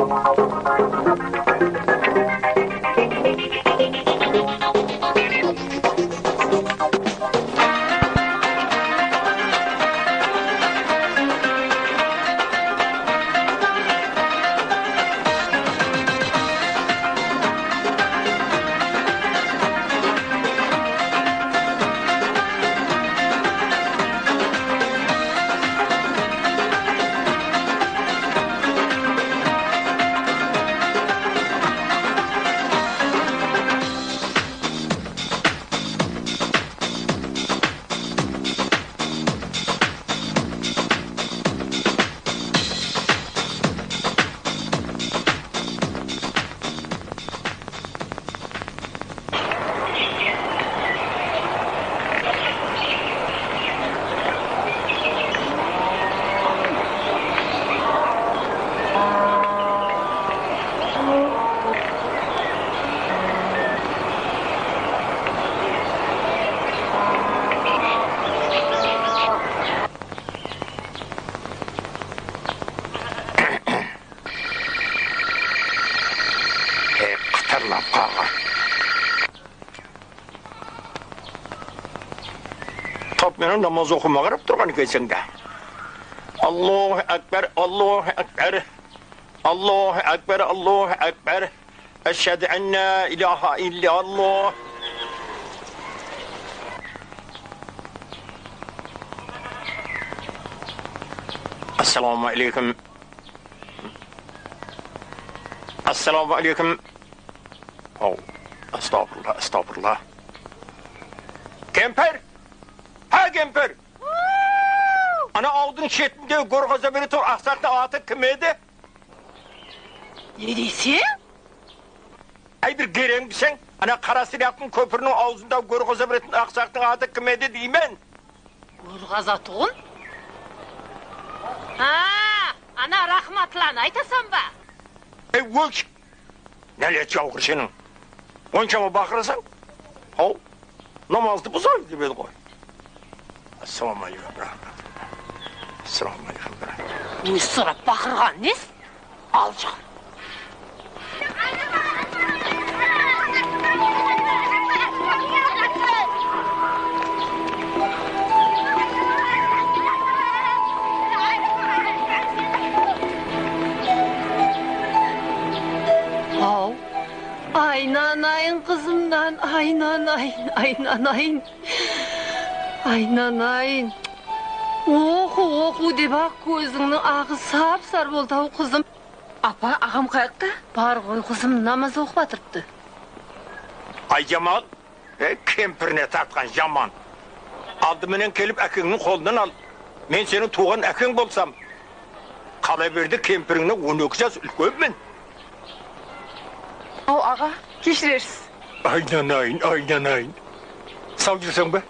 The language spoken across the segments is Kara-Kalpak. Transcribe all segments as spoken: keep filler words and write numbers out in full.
Ey, qıtırlap qalǵan. Tap menen namaz oqıwıma qarap turǵan ekenseń de. Allahu akbar, Allahu akbar. Allahu akbar, Allahu akbar. Ashhadu an la ilaha illallah. Assalamu aleykum. Assalamu aleykum. Haw, astagfirullah, astagfirullah. Kempir! Ha, kempir! Ana awıldıń shetinde górgaza beretuǵın aqsaqtıń atı kim edi? Ne deyseń? Áy, bir gereńbiseń, ana Qarasiraqtıń kópiriniń awzında górgaza beretuǵın aqsaqtıń atı kim edi deymen? Górgazatuǵın? Ha, ana Raxmatlanı aytasań ba? Ey, ósh! Nálet jawǵır seniń. Onsha baqırasań? Haw, namazdı buzayın dep edi ǵoy. Assalawma aleykum, brat. Assalawma aleykum, brat. Ózi sorap baqırǵanın nes? Aljıǵır. Haw, aynanayın qızımnan, aynanayın, aynanayın. Aynanayın. Oqıw, oqıw dep-aq kózińniń aǵı sap-sarı boldı-aw, qızım. Apa, aǵam qayaqta? Bar ǵoy, qızım, namaz oqıp atırıptı. Ayjamal, e, kempirine tartqan jaman. Aldı menen kelip ákeńniń qolınan al. Men seniń tuwǵan ákeń bolsam, qala berdi, kempirińnen on eki jas úlkenmen. Aw, aǵa, keshirersiz. Aynanayın, aynanayın. Saw júrseń be?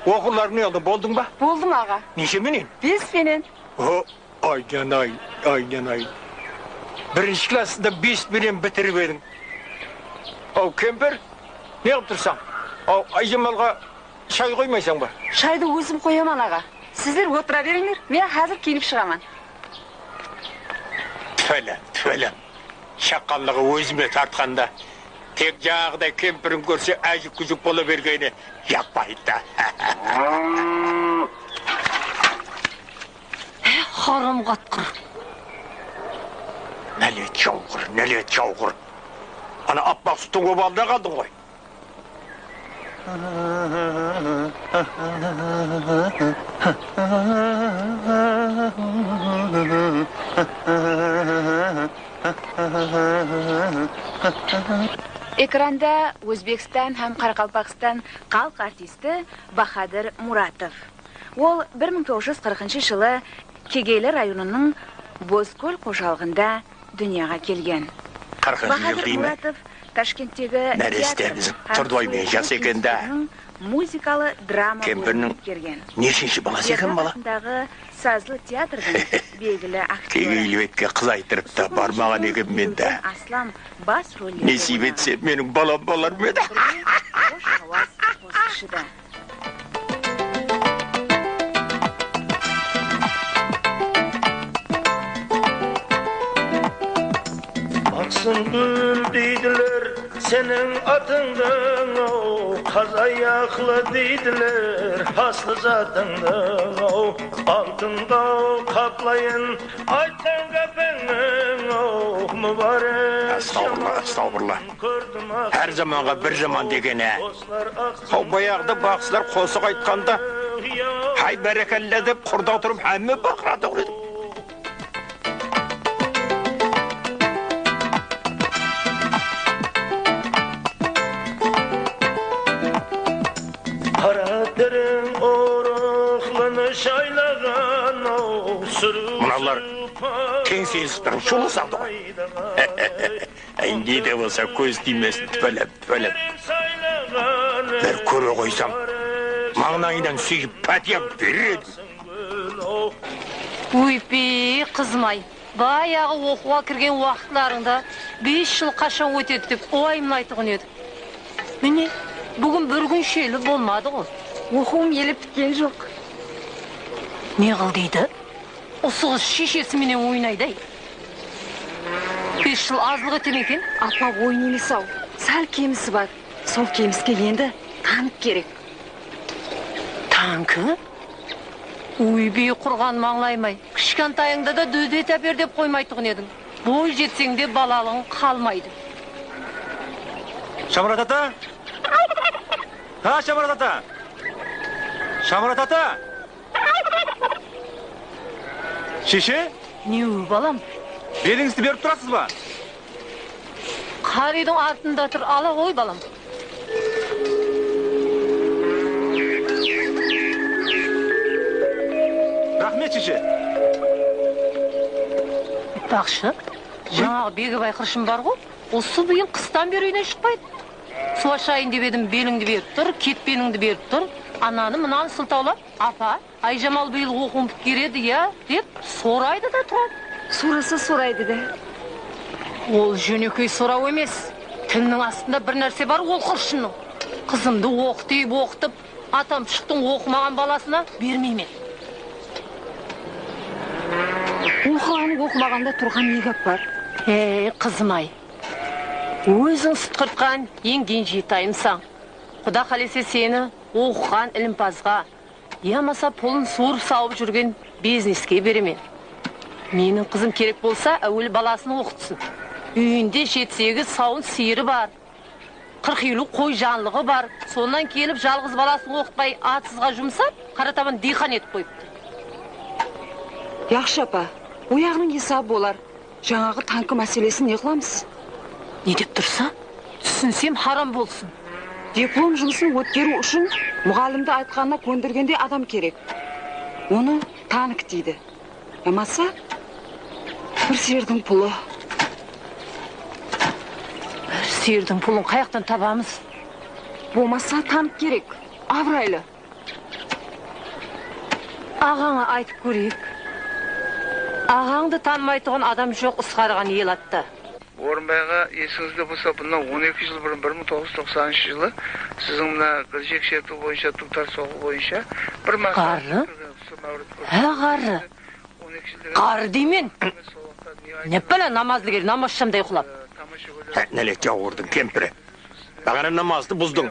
Oqıwlarıńdı uyaldıń, boldıń ba? Boldım, aǵa. Neshe menen? Bes menen. O, Ayjanay, ayjanay. Birinshi klasstı da bes penen bitirip ediń. Aw, kempir, ne qılıp tursań? Aw, Ayjamalǵa shay qoymaysań ba? Shaydı ózim qoyaman, aǵa. Sizler otıra berińler, men házir kiyinip shıǵaman. Tfelen, tfelen. Shaqqanlıǵı ózime tartqanda, tek jańaǵıday kempirin kórse, ájik-kújik bola bergeni jaqpaydı da. Haram qatqır. Nálet jawǵır, nálet jawǵır. Ana, appaq suttıń obaldına qaldıń ǵoy. Ekranda Ózbekstan hám Qaraqalpaqstan xalıq artisti Bahadır Muratov. Ol bir mıń toǵız júz qırqınshı jılı Kegeyli rayonınıń Bozkól xojalıǵında dúnyaǵa kelgen. Qırqınshı jıl Bahadır deyme? Muratov Tashkenttegi Náreste teatr bizim hám Turdıbay menen jas eken da. Muzıkalı drama bólimin pitkergen. Kempirniń neshinshi balası eken bala? Sazlı teatrdıń belgili aktyorı. Kegeyli betke qız ayttırıp ta barmaǵan ekenmen da. Aslam bas rollerdi oynaǵan. Nesiyp etse, meniń balam bolar ma edi? Xosh hawaz qosıqshı da. Sın gúl deydiler seniń atıńdıń-aw, qaz ayaqlı deydiler aslı zatıńdıń-aw. Altınǵa-aw qaplayın aytqan gápińniń-aw, múbárek. Astawfirullah, astawfirullah. Hár zamanǵa bir zaman degen, á. Haw, bayaǵıda baqsılar qosıq aytqanda, hay, bárekella dep, qurda turıp hámme baqıratın edi. Qara tereń urıqlını shaylaǵan-aw, súriw. Mınalar keńse esik tırıp, shulısadı ǵoy. Áy, ne de bolsa, kóz tiymesin, túpelep, túpelep. Bir kóre qoysam, mańlayınan súyip, pátiya berer edim. Óypey, qızım-ay, bayaǵı oqıwǵa kirgen waqıtlarıńda bes jıl qashan ótedi dep uwayımlaytuǵın edik. Mine, búgin bir kún sheli bolmadı ǵo. Oqıwım ele pitken joq. Ne qıl deydi? Usı qız sheshesi menen oynaydı-ay. Bes jıl azlıq ete me eken? Apa, oyın emes-aw, sál kemisi bar. Sol kemiske endi tank kerek. Tanki? Óybey, qurǵan mańlayım-ay. Kishkentayıńda da dóde táper dep qoymaytuǵın ediń. Boy jetseń de balalıǵıń qalmaydı. Shamurat ata! Ha, Shamurat ata! Shamurat ata! Sheshe? Ne, balam? Belińizdi berip turasız ba? Qara úydiń artında tur, ala ǵoy, balam. Raxmet, sheshe. Aytpaqshı, jańaǵı Begibay qırshın bar ǵo, usı bıyıl qıstan beri úyinen shıqpaydı. Suw ashayın dep edim, belińdi berip tur, ketpenińdi berip tur. Ananı-mınanı sıltawlap, apa, Ayjamal bıyıl oqıwın pitkeredi, ya, dep soraydı da turadı. Sorasa soraydı da. Ol jónekey soraw emes. Tiliniń astında bir nárse bar ol qırshınnıń. Qızımdı oqıt deyip oqıtıp, atam shıqtıń oqımaǵan balasına bermeymen. Oqıǵan, oqımaǵanda turǵan ne gáp bar? Ey, qızım-ay. Óziń sıtqırtqan eń genji tayımsań. Quda qálese seni oqıǵan ilimpazǵa, yamasa pulın suwırıp-sawıp júrgen bizneske beremen. Meniń qızım kerek bolsa, áwel balasın oqıtsın. Úyinde jeti-segiz sawın sıyırı bar. Qırq-eliw qoy janlıǵı bar. Sonnan kelip, jalǵız balasın oqıtpay, atsızǵa jumsap, qara taban diyqan etip qoyıptı. Yaqshı, apa, oyaǵınıń esabı bolar. Jańaǵı tanki máselesin ne qılamız? Ne dep tursań? Túsinsem, haram bolsın. Diplom jumısın ótkeriw ushın muǵallimdi aytqanına kóndirgendey adam kerek. Onı tank deydi. Yamasa, bir sıyırdıń pulı. Bir sıyırdıń pulın qayaqtan tabamız? Bolmasa, tank kerek, abıraylı. Aǵańa aytıp kóreyik. Aǵańdı tanımaytuǵın adam joq usı qaraǵan elatta. Orınbay aǵa, esińizde bolsa, bunnan on eki jıl burın, bir mıń toǵız júz toqsanınshı jılı siziń mına girjek shertiw boyınsha, duwtar soǵıw boyınsha bir maqsat. Ǵarrı? Há, ǵarrı. Ǵarrı deymen. Ne bala namazlı kel, namazshamday uqlap. Há, nálet jawırdıń kempiri. Baǵana namazdı buzdıń.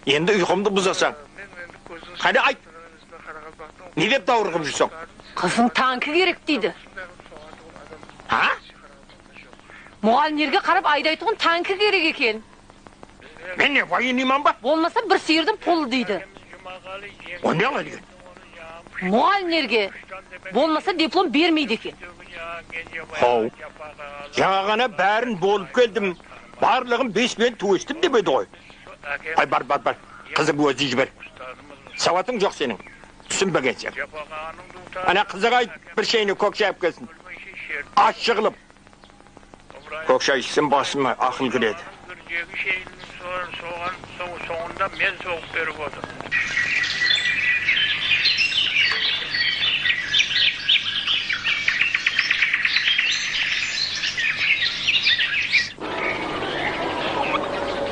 Endi uyqımdı buzasań. Qáne, ayt. Ne dep dawırǵıp júrseń? Qızıń tanki kerek deydi. Ha? Muǵallimlerge qarap aydaytuǵın tanki kerek eken. Men ne, военныйman ba? Bolmasa bir sıyırdıń pulı deydi. O ne ala degen? Muǵallimlerge, bolmasa diplom bermeydi eken. Haw, jańa ǵana bárin bolıp keldim, barlıǵın bes penen tógestim dep edi ǵoy. Ay, bar, bar, bar, qızıp ózin jiber. Sawatıń joq seniń, túsinbegenseń. Ana, qızıǵa ayt, bir shayne kók shay alıp kelsin. Ash jıǵılıp. Kók shay ishsin, basıma aqıl kiredi. Soń, sońında men soǵıp berip otırman.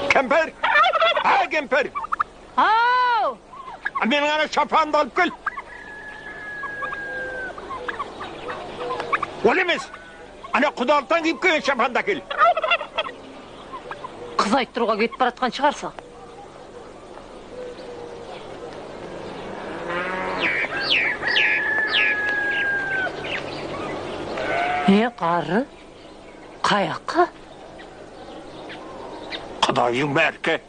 Kempir! Há, kempir! Haw! Meniń ana shapanımdı alıp kel. Ol emes. Ana, qudalıqtan kiyip kelgen shapandı ákel. qız ayttırıwǵa ketip baratqan shıǵarsań. E, ǵarrı, qayaqqa? Qudayıń bárki.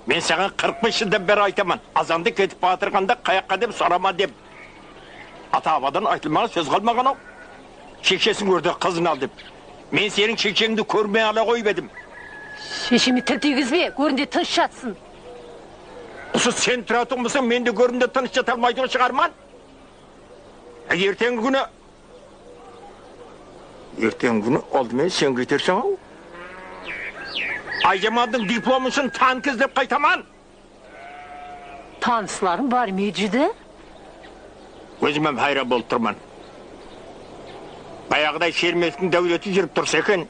Men saǵan qırq bes jıldan beri aytaman, azandı ketip batırǵanda qayaqqa dep sorama dep. Ata-babadan aytılmaǵan sóz qalmaǵan-aw. Shekshesiń kórdi, qızın al dep. Men seniń sheksheńdi kórmey ala qoyıp edim. Shesheme til tiygizbe, górinde tınısh jatsın. Usı sen turatuǵın bolsań, men de górimde tınısh jata almaytuǵın shıǵarman. Erteńgi kúni, erteńgi kúni aldымен sen keterseń-aw. Ayjamandıń diplomı ushın tank izlep qaytaman. Tanıslarıń bar ma edi, júdá? Ózim hám hayran bolıp turman. Bayaǵıday Shermetovtıń dáwleti júrip tursa eken.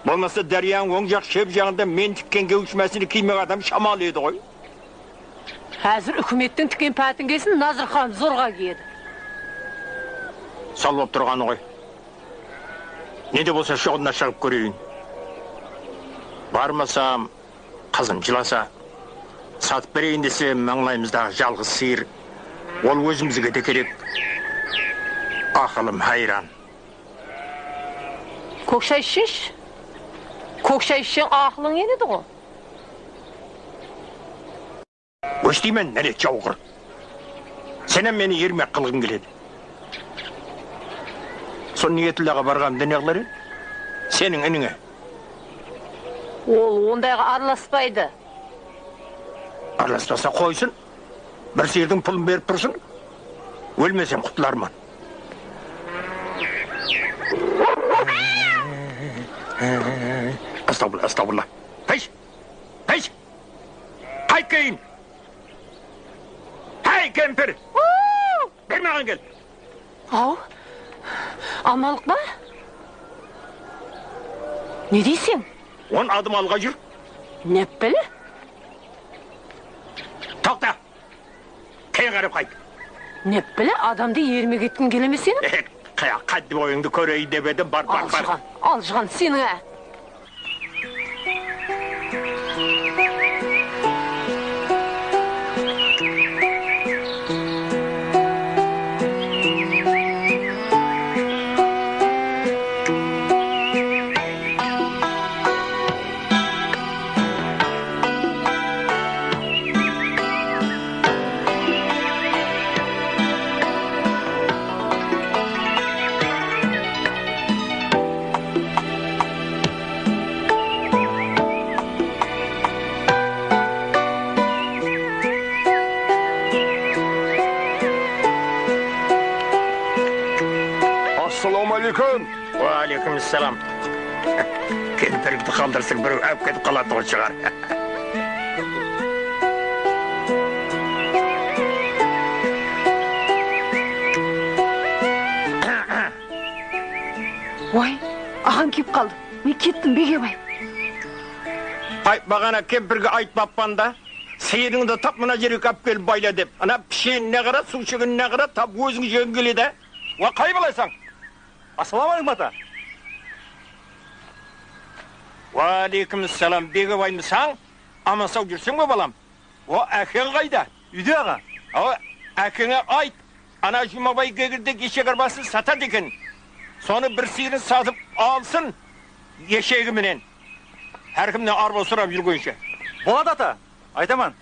Bolmasa, dáryanıń oń jaq, shep jaǵında men tikken kewshmásini kiymek adam shamalı edi ǵoy. Házir úkimettiń tikken pátińkesin Nazırxan zorǵa kiyedi. Sol bolıp turǵanı ǵoy. Ne de bolsa, shuǵınına shıǵıp kóreyin. Barmasam, qızım jılasa, satıp bereyin dese, mańlayımızdaǵı jalǵız sıyır. Ol ózimizge de kerek. Aqılım hayran. Kók shay ishsesh. Kók shay ishseń, aqılıń enedi ǵo. Ósh deymen, nálet jawǵır. Sen hám meni ermek qılǵıń keledi. Sol Niyatullaǵa barǵanımda ne qılar edi? Seniń inińe. Ol ondayǵa aralaspaydı. Aralaspasa qoysın. Bir sıyırdıń pulın berip tursın. Ólmesem qutılarman. Astawfirullah, astawfirullah. Hesh! Hesh! Qayt keyin! Hey, kempir! Ber maǵan kel! Aw, amanlıq pa? Ne deyseń? On adım alǵa júr. Ne bile? Toqta! Keyin qarap qayt. Ne bile, adamdı ermek etkiń kele me seniń? Qáddi boyıńdı kóreyin dep edim, bar, bar, bar. Aljıǵan, aljıǵan seniń-á. Assalawma aleykum. Wa aleykum assalam. Kempirdi qaldırsıń, birew ápketip qalatuǵın shıǵar. Oy, aǵam kiyip qaldı. Men kettim, Begebay. Ay, baǵana kempirge aytpappan da, sıyırıńdı tap mına jerge alıp kelip bayla dep. Ana pishenine qara, suw ishegenine qara, tap óziń jegiń keledi. Wa, qay balaysań? Assalawma aleykum, ata. Wa aleykum assalam, Begebaymısań? Aman-saw júrseń be, balam? O, ákeń qayda? Úyde, aǵa. O, ákeńe ayt, ana Jumabay Gegirdek eshek arbasın satadı eken. Sonı bir sıyırın satıp alsın, eshegi menen. Hár kimnen arba sorap júrgenshe. Boladı, ata, aytaman.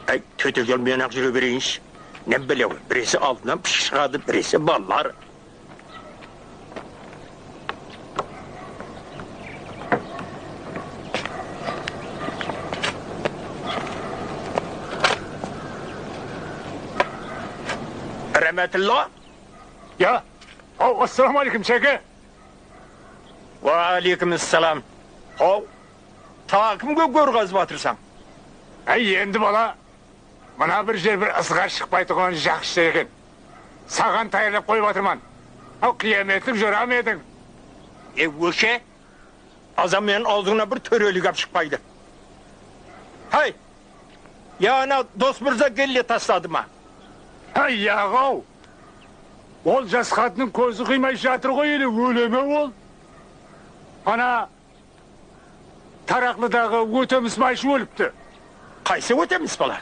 Áy, tótegel menen-aq júre bereyinshi. Ne bile, biresi aldınan pıshıq shıǵadı, biresi balalar. Rámetulla? Ya, aw, assalawma aleykum, Shayke. Wa aleykum assalam. Haw, taǵı kimge gór qazıp atırsań? Áy, endi bala, mına bir jer bir ızǵa shıqpaytuǵın jaqsı jer eken. Saǵan tayarlap qoyıp atırman. Haw, qıyametlik jora ma ediń? E, óshe? Azan menen awzıńnan bir tórelik gáp shıqpaydı. Háy! Ya ana Dosmırza gelle tasladı ma? Háy, yaǵ-aw! Ol jas qatınıń kózi qıymay jatır ǵoy ele, óle me ol? Ana, Taraqlıdaǵı Ótemis mayshı ólipti. Qaysı Ótemis bala?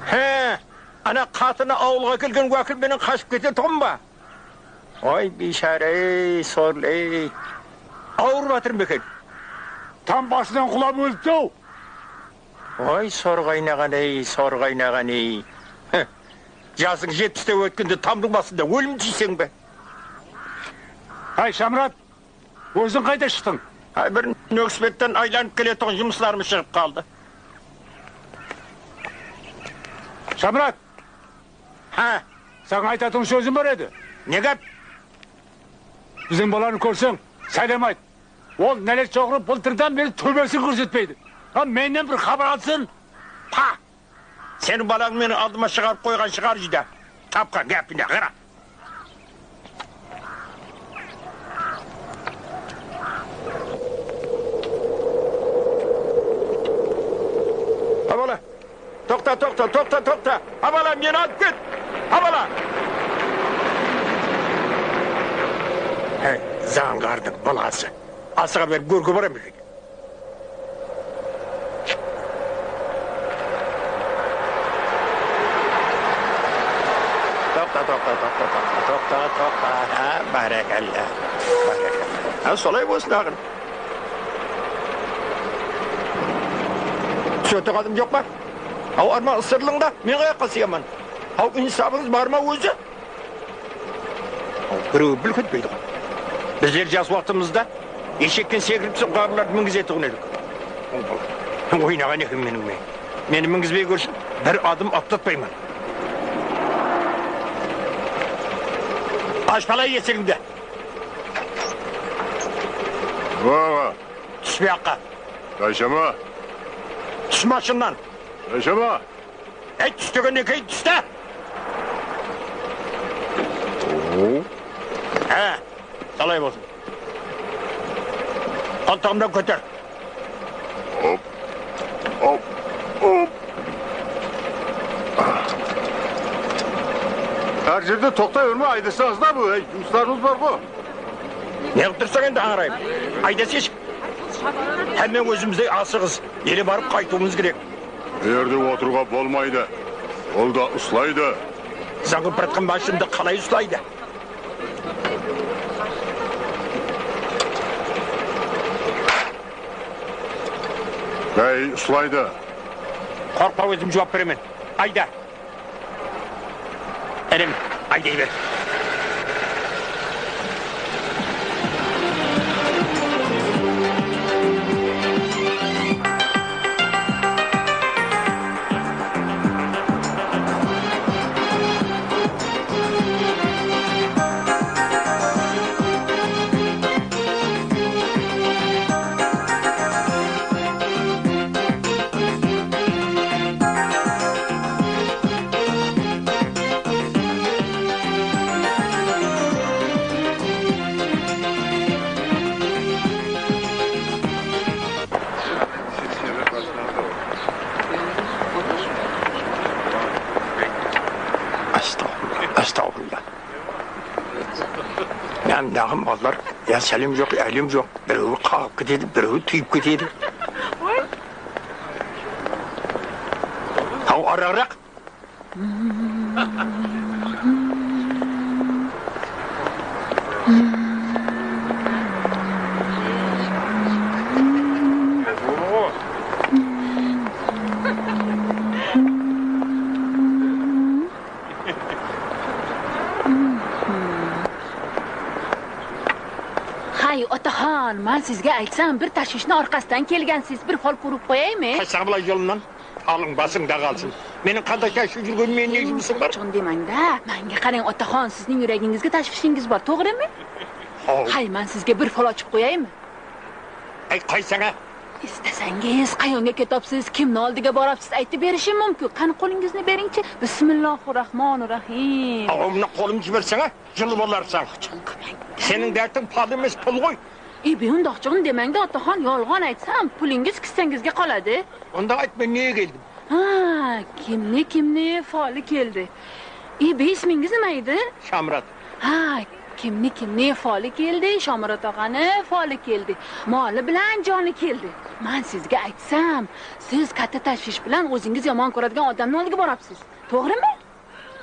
He, ana qatını awılǵa kelgen wákil menen qashıp ketetuǵın ba? Oy, biyshara-ey, sorlı-ey. Awırıp atır ma eken? Tam basınan qulap ólipti-aw. Oy, sor qaynaǵan-ey, sor qaynaǵan-ey. Heh. Jasıń jetpiste ótkende tamnıń basında ólim tiyseń be? Háy, Shamurat, óziń qayda shıqtıń? Háy, bir Nókisbetten aylanıp keletuǵın jumıslarım shıǵıp qaldı. Shamurat! Há? Saǵan aytatuǵın sózim bar edi. Ne gáp? Biziń balanı kórseń, sálem ayt. Ol nálet joqırı bıltırdan beri tóbesin kórsetpeydi. Ha, mennen bir xabar alsın. Pa! Seniń balań meniń aldıma shıǵarıp qoyǵan shıǵar júdá. Tapqan gápine qara. Ha, bala! Toqta, toqta, toqta, toqta! Ha, bala, meni alıp ket! Ha, bala! Háy, zańǵardıń balası! Asıǵa berip górge bara ma eken? Toqta, toqta, toqta, toqta, toqta, toqta. Há, bárekella, bárekella. Há, solay bolsın, aǵın. Túsetuǵın adam joq pa? Haw, arman ısırılıń da, men qayaqqa sıyaman? Haw, insabıńız bar ma ózi? Birew búlk etpeydi ǵoy. Bizler jas waqtımızda eshekken sekirip soǵan arılardı mingizetuǵın edik. Oynaǵan eken meniń men. Meni mingizbey kórsin, bir adım atlatpayman. Ash bala esigińdi. Awa, awa. Tús buyaqqa. Jayshama. Tús mashınnan. Jayshama. Ey, tús degen ne eken, tús te! Há, solay bolsın. Qaltaǵımnan kóter. Hop, hop, hop. Hár jerde toqtay berme, aydasańız da, bul, ey, jumıslarımız bar ǵo. Ne qılıp tursań endi, ańırayıp? Ayda seshik. Hámme ózimizdey asıǵız. Ele barıp qaytıwımız kerek. Bu jerde otırıwǵa bolmaydı. Jolda uslaydı. Zańǵırıp baratqan mashinamdı qalay uslaydı? Báy, uslaydı. Qorqpa, ózim juwap beremen. Ayda. Inim, ayday ber. Astagfirullah, astagfirullah. Mınandaǵı mallar, ya sálem joq, ya álem joq. Birewi qaǵıp ketedi, birewi túyip ketedi. Haw, arıǵıraq. Hay, otaxon, men sizge aytsam, bir tashvishnı orqasidan kelgansiz, bir fol ko'rib qo'yaymi? Qaysaǵa, bılay jolimnan. Alıń, basıńda qalsın. Meniń qanday tashvısh júrgenime ne jumısıń bar? Shunday demang-da. Manga qarang, otaxon, sizniń yuragingizge tashvishingiz bor, to'g'rimi? Haw. Hay, men sizge bir fol ochib qo'yaymi? Ay, qoy sańa. Istasangiz, qayonga ketyapsiz, kimni oldiga borapsiz, aytib berishim mumkin. Qani, qo'lingizni beringchi. Bismillohir rohmonir rohim. Aw, mına qo'limni jibersene, jılım olarsań. Seniń dártiń pal emes, pul ǵoy. Ey, be, undoqchiǵın demang-da, otaxon, yolg'on aytsam, pulingiz kissangizga qoladi. Onda ayt, men nege keldim? Ha, kimni, kimni foli keldi. Ey, be, ismingiz nima edi? Shamrat. Ha, Kimniki ne foli keldi, Shomurat og'ani foli keldi. Moli bilan joni keldi. Men sizga aytsam, siz katta tashvish bilan o'zingiz yomon ko'radigan odamni oldiga borapsiz. To'g'rimi?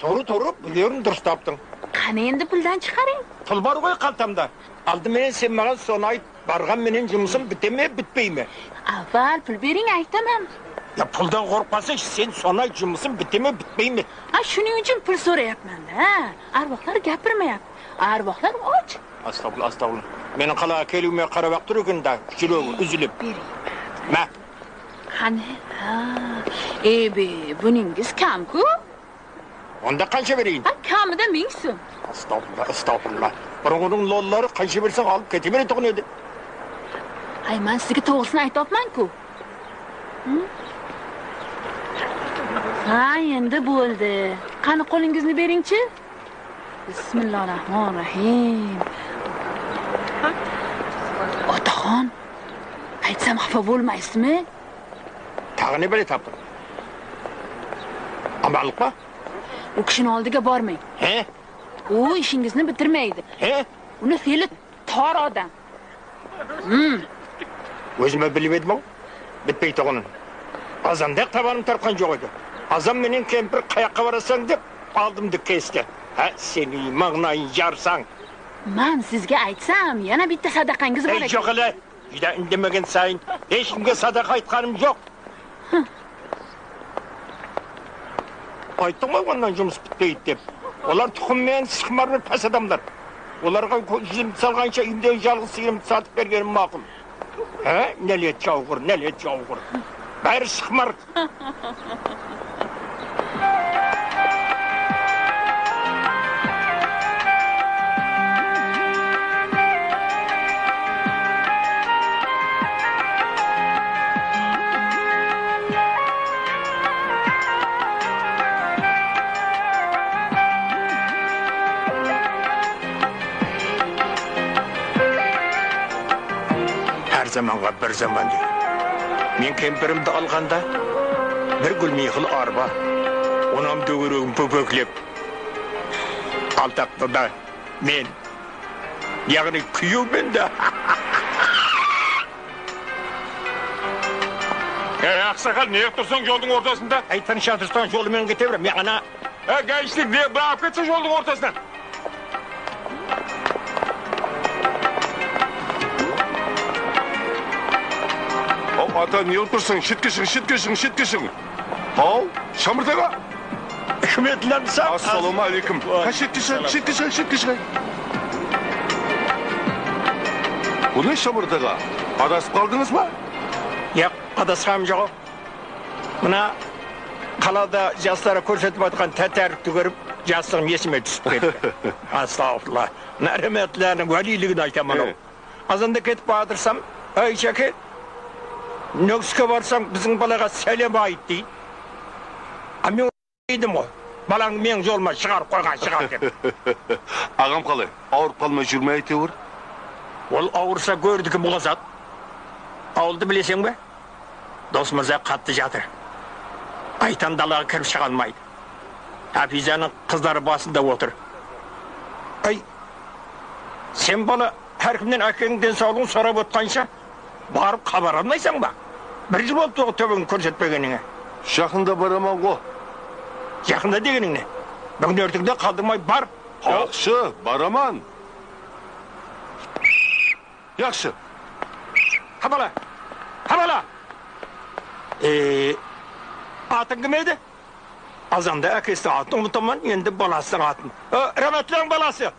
To'g'ri, to'g'ri, biliyorum, durıs taptıń. Qani endi puldan chiqaring. Pul bar ǵoy qaltamda. Aldı menen sen maǵan sonı ayt, barǵan menen jumısım bite me, bitpey me? Avval pul bering, aytaman. Ya puldan qorqpasayshı, sen sonı ayt, jumısım bite me, bitpey me? A, shuning uchun pul so'rayapman-da. Arvohlar gapirmayapti. Arvohlar och. Astagfirullah, astagfirullah. Meniń qalaǵa keliwime qarap-aq tur eken da, júregi úzilip. Bereyim. Má. Qani? Ha. Ebe, buningiz kam-ku? Onda qansha bereyin? Ha, kamida ming sum. Astagfirullah, astagfirullah. Burınǵınıń lolları qansha berseń alıp kete beretuǵın edi. Ay, men sizge to'g'risini aytyapman-ku. Hı? Ha, endi bo'ldi. Qani, qo'lingizni beringchi. Bismillohir-rahmonir-rahim. Otaxon, aytsam, xafa bo'lmaysizmi? Taǵı ne bále taptıń? Amanlıq pa? U kishini oldiga bormang. He? U ishingizni bitirmaydi. He? Uni fe'li tor odam. Hmm. Ózim-aq bilip edim-aw, bitpeytuǵının. Azanda-aq tabanım tartqan joq edi. Azan menen kempir qayaqqa barasań dep aldımdı kesti. Há, seniń mańlayıń jarsań. Men sizga aytsam, yana bitta sadaqangiz bor eken. Ey, joq ele! Júdá indemegen sayın hesh kimge sadaqa aytqanım joq. Ayttım ǵoy, onnan jumıs pitpeydi dep. Olar tuqım menen sıqmar bir pás adamlar. Olarǵa kó-, júzimdi salǵansha úyimdegi jalǵız sıyırımdı satıp bergenim maqul. Há, nálet jawǵır, nálet jawǵır. Bári sıqmar. Hár zamanǵa bir zaman deydi. Men kempirimdi alǵanda, bir gúlmiyxıl arba, onam dógeregin pópeklep, altaqtıda men, yaǵnıy kúyewmen de. Ey, aqsaqal, ne qılıp tursań joldıń ortasında? Ey, tınısh otırsań, jolı menen kete ber, men ana. Á, gáyishlik, ne, bir alıp ketse joldıń ortasınan. Aw, ata, ne qılıp tursań? Shetke shıǵıń, shetke shıǵıń, shetke shıǵıń. Aw, Shamırtaǵa. Húrmetli Abdusam. Assalawma áleykum. Qá, shetke shıǵay, shetke shıǵay, shetke shıǵay. Bu ne, Shamırtaǵa? Adasıp qaldıńız ba? Yaq, adasqanım joq-aw. Mına qalada jaslara kórsetip atırǵan tátárikti kórip, jaslıǵım esime túsip ketti. Astagfirullah. Mına Remetlerdiń wáliyligin aytaman-aw. He. Azanda ketip baratırsań, "Áy, Shake, Nókiske barsań, biziń balaǵa sálem ayt," deydi. A men deydim ǵoy, "Balańdı meniń jolıma shıǵarıp qoyǵan shıǵar," dep. Aǵam qalay? Awırıp qalmay júr me áytewir? Ol awırsa, górdiki buǵazat. Awıldı bileseń be? Dosmırza qattı jatır. Aytan dalaǵa kirip shıǵa almaydı. Hápiyzanıń qızları basında otır. Ay, sen bala, hár kimnen ákeńniń densawlıǵın sorap otqansha, barıp xabar almaysań ba? Bir jıl bolıptı ǵo tóbeńdi kórsetpegenińe. Jaqında baraman ǵo. Jaqında degeniń ne? Búgin-erteńde qaldırmay bar. Jaqsı, baraman. Jaqsı. Qabala! Qabala! E, atıń kim edi? Azanda ákesiniń atın umıtaman, endi balasınıń atın. E, Remetlerdiń balası!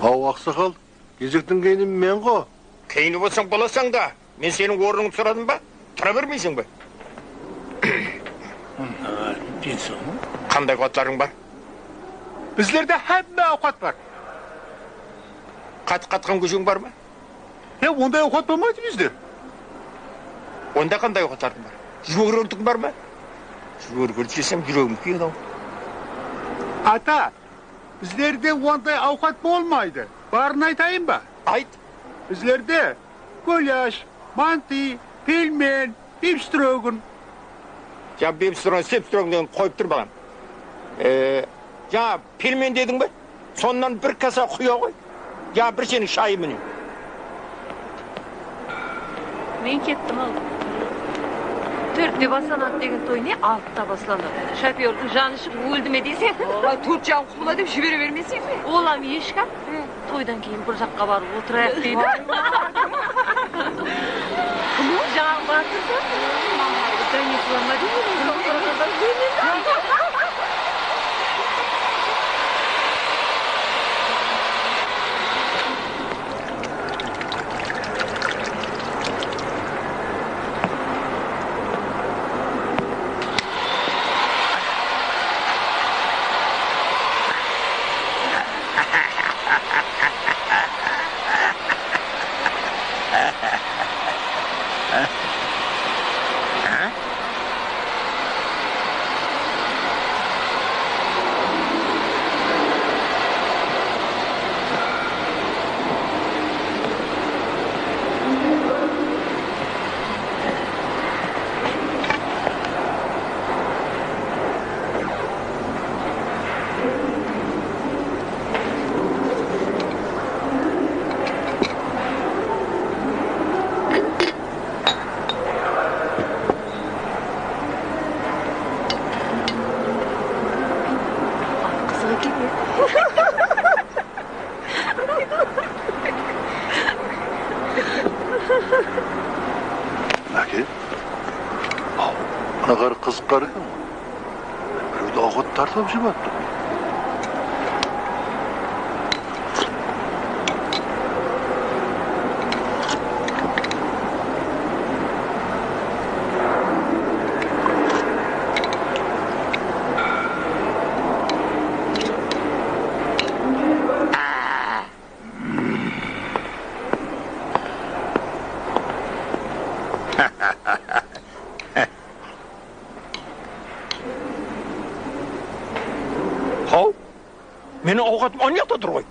Aw, aqsaqal, gezektiń keyini men ǵo. Keyini bolsań bolasań da. Men seniń ornıńdı soradım ba? Tura bermeyseń be? Qanday awqatlarıń bar? Bizlerde hámme awqat bar. Qatıp qatqan gósheń bar ma? Ya, onday awqat bolmaydı bizde. Onda qanday awqatlardıń bar? Juwıp úrgiltiń bar ma? Juwıp úrgilt jesem, júregim kúyedi-aw. Ata, bizlerde onday awqat bolmaydı. Barın aytayın ba? Ayt. Bizlerde Gúlash, mantı, pelmen, bifstrogin. Ja, bifstrogin, sipstrogin degen qoyıp tur, balam. E, jańa pelmen dediń be? Sonnan bir kasa quya ǵoy. Ya bir senin shayı menen. Men kettim al. Tórtte baslanadı degen toy ne, altıda baslanadı. Shofyordıń janı shıǵıp óldi me deyseń? Ay, tórt jaǵın qubıla dep jibere bermeseń be? Olam eshkam. Toydan keyin bir jaqqa barıp otırayıq deydi. Kim o? Jańa barıp tursa, Daniyatlar ma deydi? Qızıq eken, e? Máke, aw, mına ǵarrı qızıq ǵarrı eken ǵoy. Birewdi awqat tartıp jep attı. Haw, meniń awqatım aniyaqta tur ǵoy.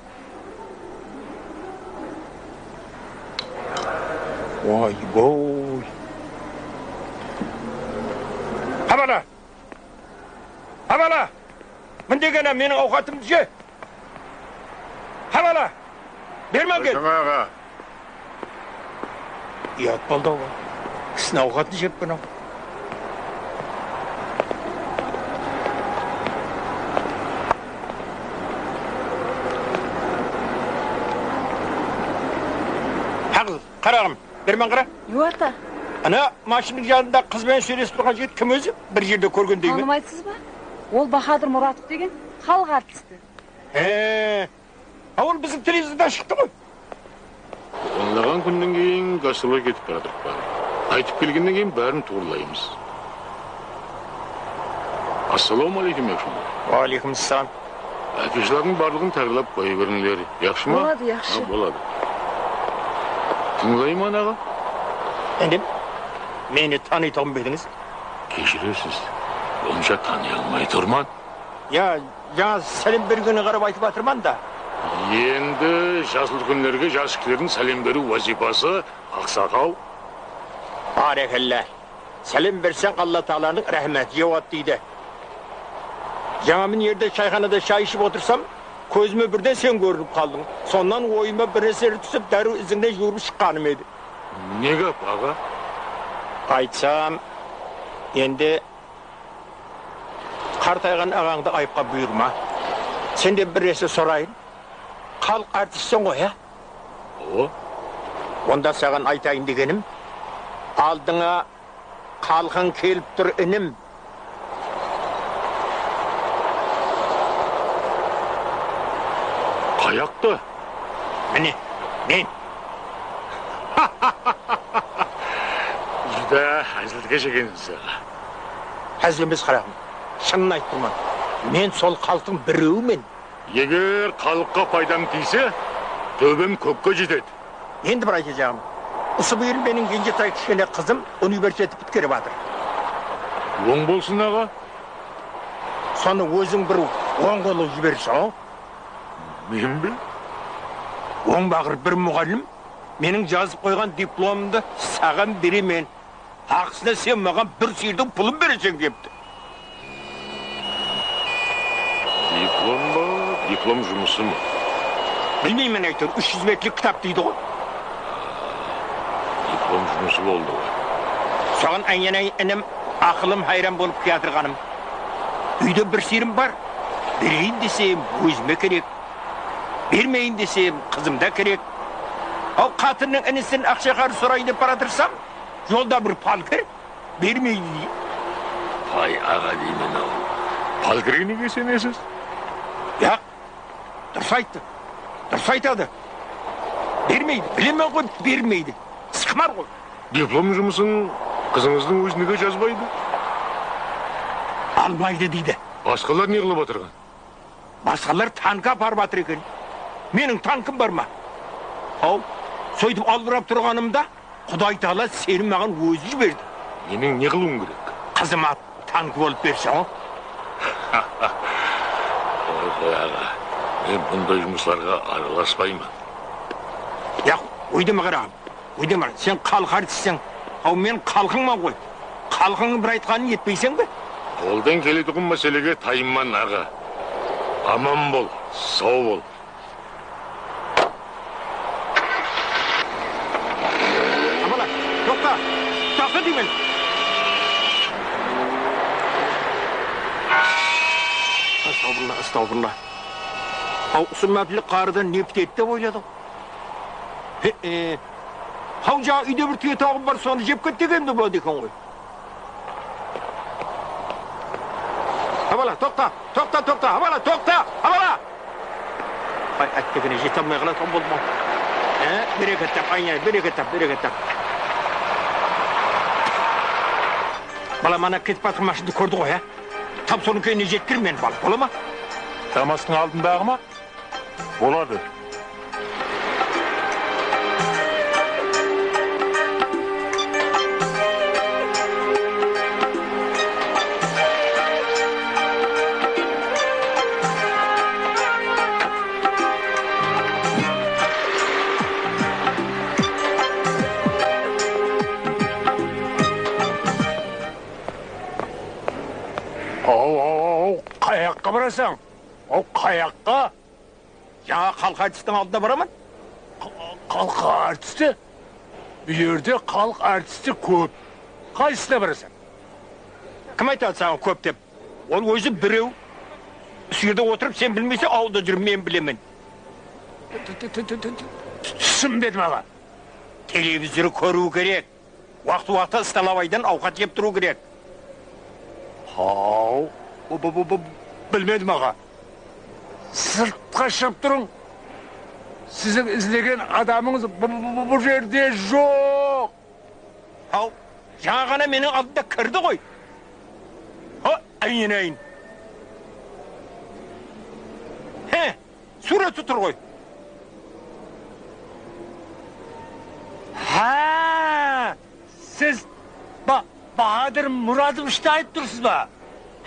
Oy-boy. Habala! Habala! Mın degeni, meniń awqatımdı je! Habala! Berman kel! Aytıń, aǵa. Uyat boldı-aw. Kisiniń awqatın jeppiń-aw. Haqız, qaraǵım, berman qara. Ewa, ata. Ana, mashinnıń janında qız benen sóylesip turǵan jigit kim ózi? Bir jerde kórgendeymen. Tanımaysız ba? Ol Bahadır Muratov degen xalıq artisti. He. A, ol biziń televizordan shıqtı ǵoy. Onlaǵan kúnnen keyin gastrolge ketip baratırıppan. Qaytıp kelgennen keyin bárin tuwrılaymız. Assalawma áleykum, Yaqshı. Wa áleykum assalam. Afishalardıń barlıǵın tayarlap qoya berińler, yaqshı ma? Boladı, yaqshı. Ha, boladı. Tıńlayman, aǵa. Endi meni tanıytuǵın ba edińiz? Keshirersiz, onsha tanıy almay turman. Ya, jańa sálem bergenińe qarap aytıp atırman da. Endi jas úlkenlerge jas kishilerdiń sálem beriw wazıypası, aqsaqal. Bárekella. Sálem berseń, Alla taalanıń ráhmeti jawadı deydi. Jańa mına jerde shayxanada shay iship otırsam, kózime birden sen kórinip qaldıń. Sonnan oyıma bir nárseler túsip, dárriw izińnen juwırıp shıqqanım edi. Ne gáp, aǵa? Aytsam, endi qartayǵan aǵańdı ayıpqa buyırma. Senden bir nárse sorayın. Xalıq artistsen ǵoy, á? Awa. Onda saǵan aytayın degenim, aldıńa xalqıń kelip tur, inim. Qayaqta? Mine, men. Júdá házilkesh ekensiz, aǵa. Házil emes, qaraǵım. Shının aytıp turman. Men sol xalıqtıń birewimen. Eger xalıqqa paydam tiyse, tóbem kókke jetedi. Endi bir aytajaǵım. Usı bıyıl meniń genjetay kishkene qızım universitetti pitkerip atır. Oń bolsın, aǵa. Sonı óziń bir oń qollı jiberseń-aw. Men be? Oń baqır bir muǵallim Meniń jazıp qoyǵan diplomımdı saǵan beremen. Haqısına sen maǵan bir sıyırdıń pulın bereseń, depti. Diplom ba, diplom jumısı ma? Bilmeymen, áytewir, úsh júz betlik kitap deydi ǵoy. Diplom jumısı boldı ǵoy. Soǵan, áyneneyin, inim, aqılım hayran bolıp kiyatırǵanım. Úyde bir sıyırım bar. Bereyin desem, ózime kerek. Bermeyin desem, qızımda kerek. Aw, qatınnıń inisin aqshaǵar sorayın dep baratırsam, jolda bir palkir bermeydi. Pay, aǵa deymen-aw. Palkirge nege isenesiz? Yaq, durıs ayttı. Durıs aytadı. Bermeydi. Bilemen ǵoy, bermeydi. Sıqmar ǵoy. Diplom jumısın qızıńızdıń ózi nege jazbaydı? Almaydı deydi. Basqalar ne qılıp atırǵan? Basqalar tank aparıp atır eken. Meniń tankım bar ma? Haw, sóytip albırap turǵanımda Quday taala seni maǵan ózi jiberdi. Meniń ne qılıwım kerek? Qızıma tank bolıp berseń-aw. Qoy, qoy, aǵa. Men bunday jumıslarǵa aralaspayman. Yaq, óydeme, qaraǵam. Óydeme, sen xalıq artistisiń. Haw, men xalqıńman ǵoy. Xalqıńnıń bir aytqanın etpeyseń be? Qoldan keletuǵın máselege tayınman, aǵa. Aman bol, saw bol. Abala, toqta! Toqta deymen! Astawfirullah, astawfirullah. Haw, usı máplik qarıdan ne pitedi dep oyladıń? He, e, haw, jańa úyde bir túye tawqım bar, sonı jep ket degenim de boladı eken ǵoy. Abala, toqta, toqta, toqta, abala, toqta, abala! Ay, áttegene jete almay qalatuǵın boldım-aw. E, bereket tap, aynay, bereket tap, bereket tap. Bala, mana ketip atırǵan mashindı kórdi ǵoy, a? Tap sonıń keynine jettir meni, bala, bola ma? Damastıń aldındaǵı ma? Boladı. Aw, aw, aw, qayaqqa barasań? Aw, qayaqqa? Jańa xalıq artistiń aldına baraman. Qa-, xalıq artisti? Bu jerde xalıq artisti kóp. Qaysısına barasań? Kim aytadı saǵan kóp dep? Ol ózi birew. Usı jerde otırıp sen bilmeyseń, awılda júrip men bilemen. Túsinbedim, aǵa. Televizor kóriw kerek. Waqtı-waqtı stolovoydan awqat jep turıw kerek. Haw, bu, bu, bu, bu, bilmedim, aǵa. Sırtqa shıǵıp turıń. Siziń izlegen adamıńız bu, bu, bu, bu, bu jerde joq. Haw, jańa ǵana meniń aldımda kirdi ǵoy. Ha, áyneneyin. He. Súwreti tur ǵoy. Há, siz Ba-, Bahadır Muradovichti aytıp tursız ba?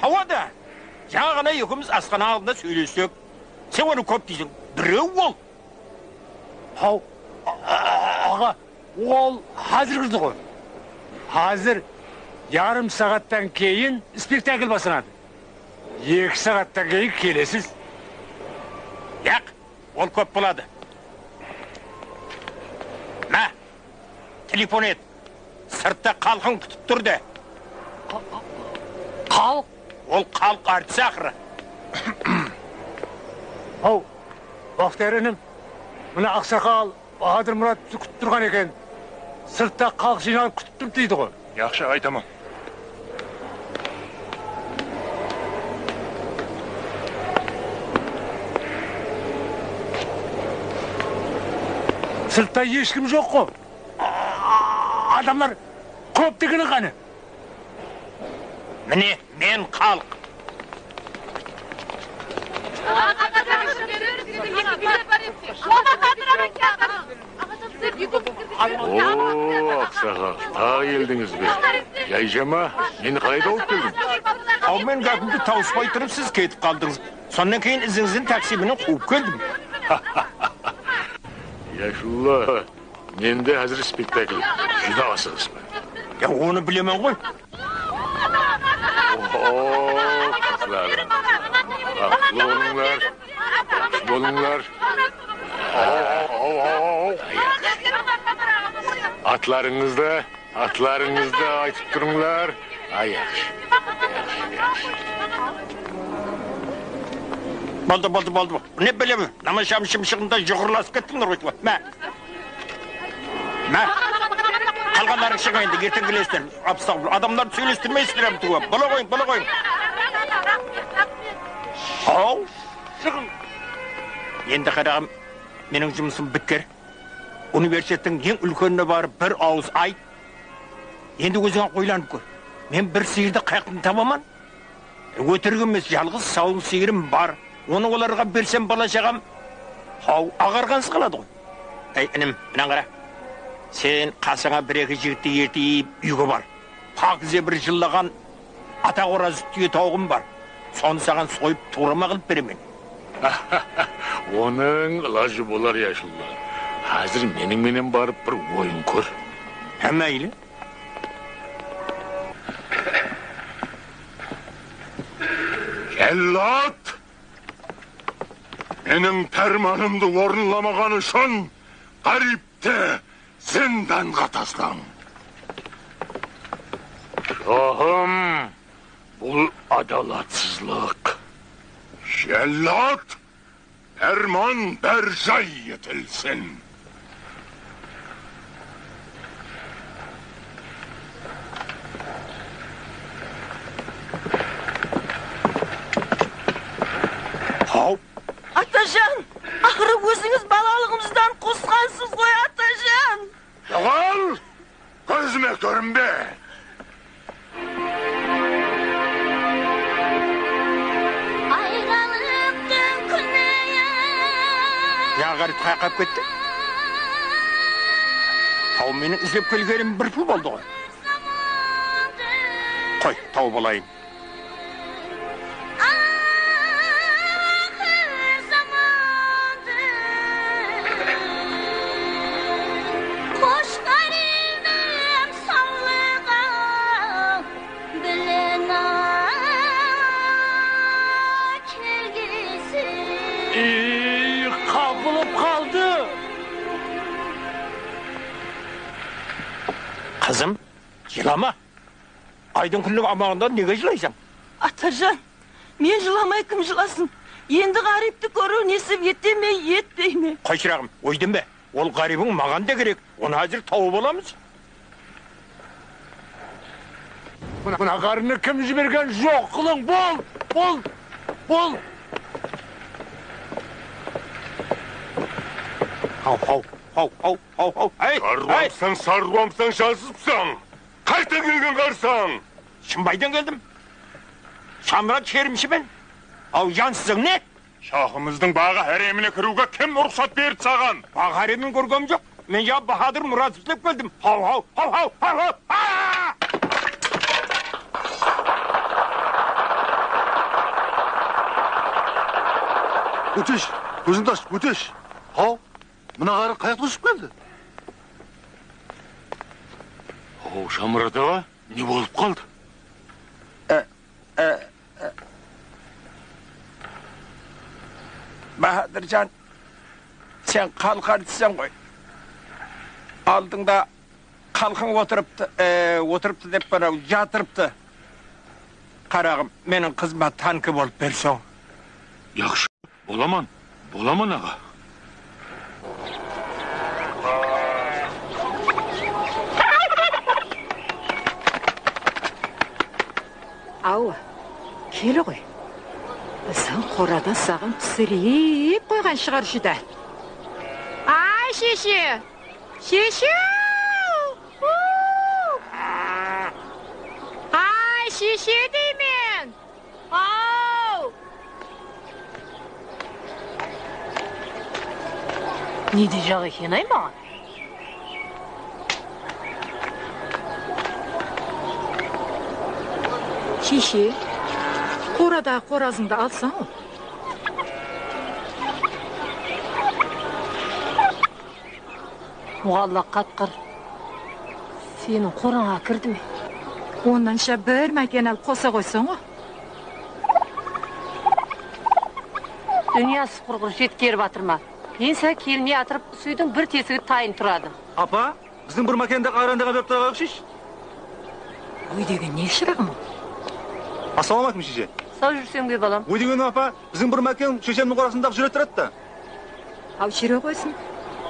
Hawa da. Jańa ǵana ekewimiz asxana aldında sóylessek. Sen onı kóp deyseń. Birew ol. Haw, a-, a-, aǵa, ol házir kirdi ǵoy. Házir yarım saattan keyin spektakl baslanadı. Eki saattan keyin kelesiz. Yaq, ol kóp boladı. Má, telefon et. Sırtta xalqıń kútip tur de. Xalıq? Ol xalıq artisti aqırı. Haw, Baxtiyar inim, mına aqsaqal Bahadır Murat bizi kútip turǵan eken. Sırtta xalıq jıynalıp kútip tur deydi ǵoy. Yaqshı, aytaman. Sırtta hesh kim joq ǵo. A-, adamlar kóp degeni qáne? Mine, men xalıq. Oo, aqsaqal, taǵı keldińiz be? Jayjama, meni qalay tawıp keldiń? Aw, men gápimdi tawıspay turıp siz ketip qaldıńız. Sonnan keyin izińizden taksi menen quwıp keldim. Yashullı. Mende házir spektakl. Júdá asıǵıspan. Ya, onı bilemen ǵoy. Oho, qızlarım. Baxıtlı bolıńlar. Baxıtlı bolıńlar. Atlarıńızdı, atlarıńızdı aytıp turıńlar. Ay, yaqshı. Boldı, boldı, boldı. Ne bileyim, namasham shımshıǵında juqırlasıp kettińler ǵoy. Má. Má. Qalǵanlarıń shıǵıń endi, erteńgilesizler. Astagfirullah, adamlardı sóylestirmeysizler hám túgil. Bola qoyıń, bola qoyıń. Haw, shıǵıń. Endi qaraǵım, meniń jumısım bitkir. Universitettiń eń úlkenine barıp bir awız ayt. Endi óziń-aq oylanıp kór. Men bir sıyırdı qayaqtan tabaman? E, ótirik emes, jalǵız sawın sıyırım bar. Onı olarǵa bersem, bala-shaǵam, haw, aǵarǵansız qaladı ǵoy. Ey, inim, mınań qara. Sen qasıńa bir-eki jigitti ertip, úyge bar. Pákize bir jıllaǵan ata qorazı túye tawıǵım bar. Sonı saǵan soyıp, tuwrama qılıp beremen. Onıń ılajı bolar, yashullı. Házir meniń menen barıp bir oyın kór. Há, máyli. Jallod! Meniń pármanımdı orınlamaǵanı ushın ǵáripti zindanǵa taslań. Shahım, bul adalatsızlıq. Jallod! Párman bárjay etilsin! Haw! Atajan! Aqırı ózińiz balalıǵımızdan qosqansız ǵoy, atajan! Joǵal! Kózime kórinbe! Ayralıqtıń kúni. Ya, ǵárip qayaqqa ketti? Haw, meniń izlep kelgenim bir pul boldı ǵoy. Qoy, tawıp alayın. Aqır zamandı qosh ǵáribim sawlıǵa bilen kelgisi. Ey, qapılıp qaldı. Qızım, jılama. Aydıń kúnniń amaǵında nege jılaysań? Atajan, men jılamay kim jılasın? Endi ǵáripti kóriw nesip ete me, etpey me? Qoy, shıraǵım, óydenbe. Ol ǵáribiń maǵan da kerek. Onı házir tawıp alamız. Mına, mına ǵarrını kim jibergen? Joq qılıń, bol, bol, bol. Haw, haw, haw, haw, haw, haw. Hey, hey! Sharwamsań, sharwamsań, jazıpsań. Qaydan kelgen ǵarrısań? Shımbaydan keldim. Shamurat sherimshimen. Aw, jansızıń ne? Shaxımızdıń baǵı háremine kiriwge kim ruxsat berdi saǵan? Baǵı háremin kórgenim joq. Men jaǵı Bahadır Murat izlep keldim. Haw, haw, haw, haw, haw, haw! Aa! Ótesh, kózińdi ash, Ótesh. Haw, mına ǵarrı qayaqtan ushıp keldi? Haw, Shamurat aǵa. Ne bolıp qaldı? E, e, e. Bahadırjan, sen xalıq artistisen ǵoy. Aldıńda xalqıń otırıptı, e, otırıptı dep, mınaw jatırıptı. Qaraǵım, meniń qızıma tanki bolıp bersoń. Yaqshı. Bolaman, bolaman, aǵa. Awa, kel ǵoy. Biziń qorada saǵan pisirip qoyǵan shıǵar júdá. Ay, sheshe! Sheshe-ow! Uw! Ay, sheshe deymen! Aw! Ne deyjaq eken-ay maǵan? Sheshe, qoradaǵı qorazıńdı alsań-aw. Muǵalla qatqır. Seniń qorańa kirdi me? Onnansha bir máken alıp qosa qoysań ǵo. Dúnya suqırǵır jetkerip atır ma? Men sá kelmey atırıp, usı úydiń bir tesigi tayın turadı. Apa, biziń bir mákendaǵı ayrandaǵan berip turǵan oqshayshı. Úy degen ne, shıraǵım? Assalawma áleykum, sheshe. Saw júrseń be, balam? Úy degenim, apa, biziń bir máken sheshemniń qorasındaǵı júrip turadı da. Aw, júre qoysın.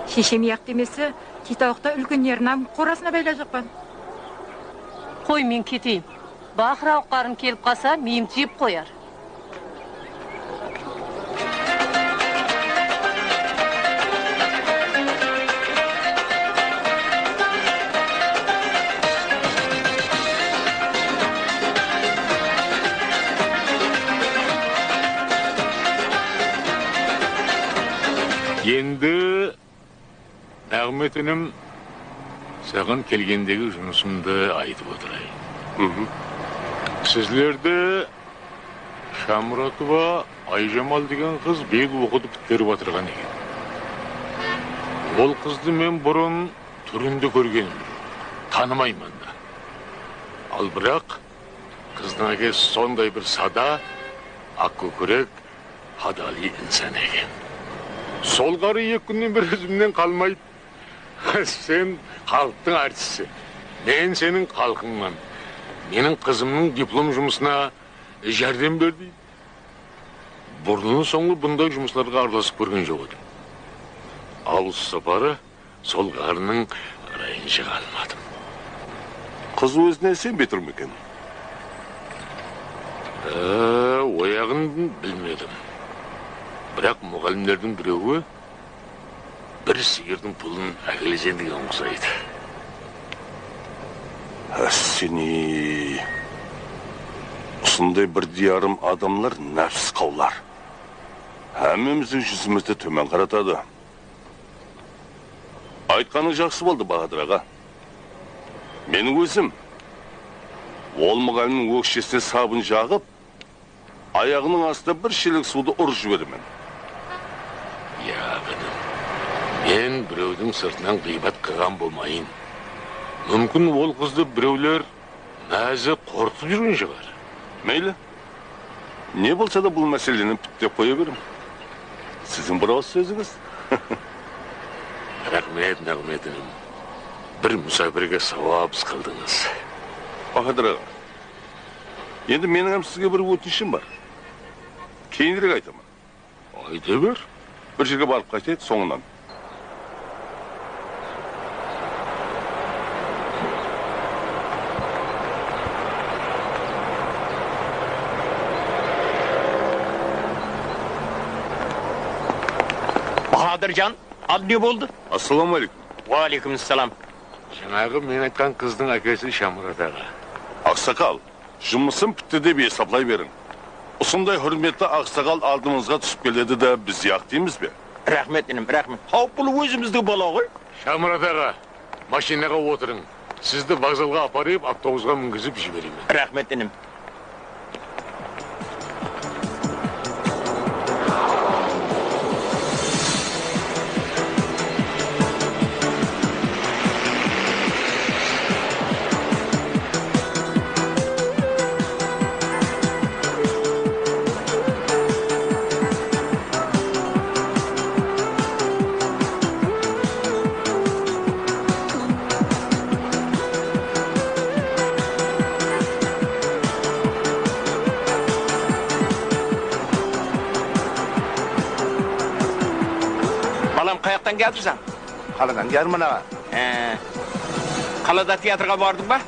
Sheshem yaq demese, tiytawıqta úlkenleriniń qorasına baylajaqpan. Qoy, men keteyin. Baqırawıq qarın kelip qalsa, miyimdi jep qoyar. Endi, Naǵmet inim, saǵan kelgendegi jumısımdı aytıp otırayın. Sizlerdi Shamuratova Ayjamal degen qız biyıl oqıwdı pitkerip atırǵan eken. Ol qızdı men burın túrinde kórgenim joq, tanımayman da. Al, biraq, qızdıń ákesi sonday bir sada, aq kókirek, hadalı insan eken. Sol ǵarrı eki kúnnen beri izimnen qalmaydı. Sen xalıqtıń artisti. Men seniń xalqıńman. Meniń qızımnıń diplom jumısına járdem ber, deydi. Burınnan-sońlı bunday jumıslarǵa aralasıp kórgen joq edim. Awız saparı sol ǵarrınıń ırayın jıǵa almadım. Qız ózine isenbey tur ma eken? Ee, oyaǵın bilmedim. Biraq muǵallimlerdiń birewi bir sıyırdıń pulın ákelgen degen uqsaydı. Ássene. Usınday bir diyarım adamlar nápsisqawlar. Hámmemizdiń júzimizdi tómen qaratadı. Aytqanıń jaqsı boldı, Bahadır aǵa. Meniń ózim ol muǵallimniń ókshesine sabın jaǵıp, ayaǵınıń astına bir shelek suwdı urıp jiberemen. Yaq, inim. Men birewdiń sırtınan ǵıybat qılǵan bolmayın. Múmkin, ol qızdı birewler mázi qorqıtıp júrgen shıǵar. Meyli. Ne bolsa da, bul máseleni pitep qoya beriń. Siziń bir awız sózińiz. Raxmet, Naǵmet inim. Bir musapirge sawap is qıldıńız. Bahadır aǵa, endi meniń hám sizge bir ótinishim bar. Keyinirek aytaman. Ayta ber. Bir jerge barıp qaytayıq, sońınan. Bahadırjan, al, ne boldı? Assalawma áleykum. Wa áleykum assalam. Jańaǵı men aytqan qızdıń ákesi Shamurat aǵa. Aqsaqal, jumısım pitti dep esaplay beriń. Usınday húrmetli aqsaqal aldımızǵa túsip keledi de, biz yaq deymiz be? Raxmet, inim, raxmet. Haw, bul ózimizdiń bala ǵoy. Shamurat aǵa, mashinaǵa otırıń. Sizdi vokzalǵa aparıp, avtobusqa mingizip jiberemen. Raxmet, inim. Balam, qayaqtan kiyatırsań? Qaladan kiyatırman, aǵa. He. Qalada teatrǵa bardıń ba?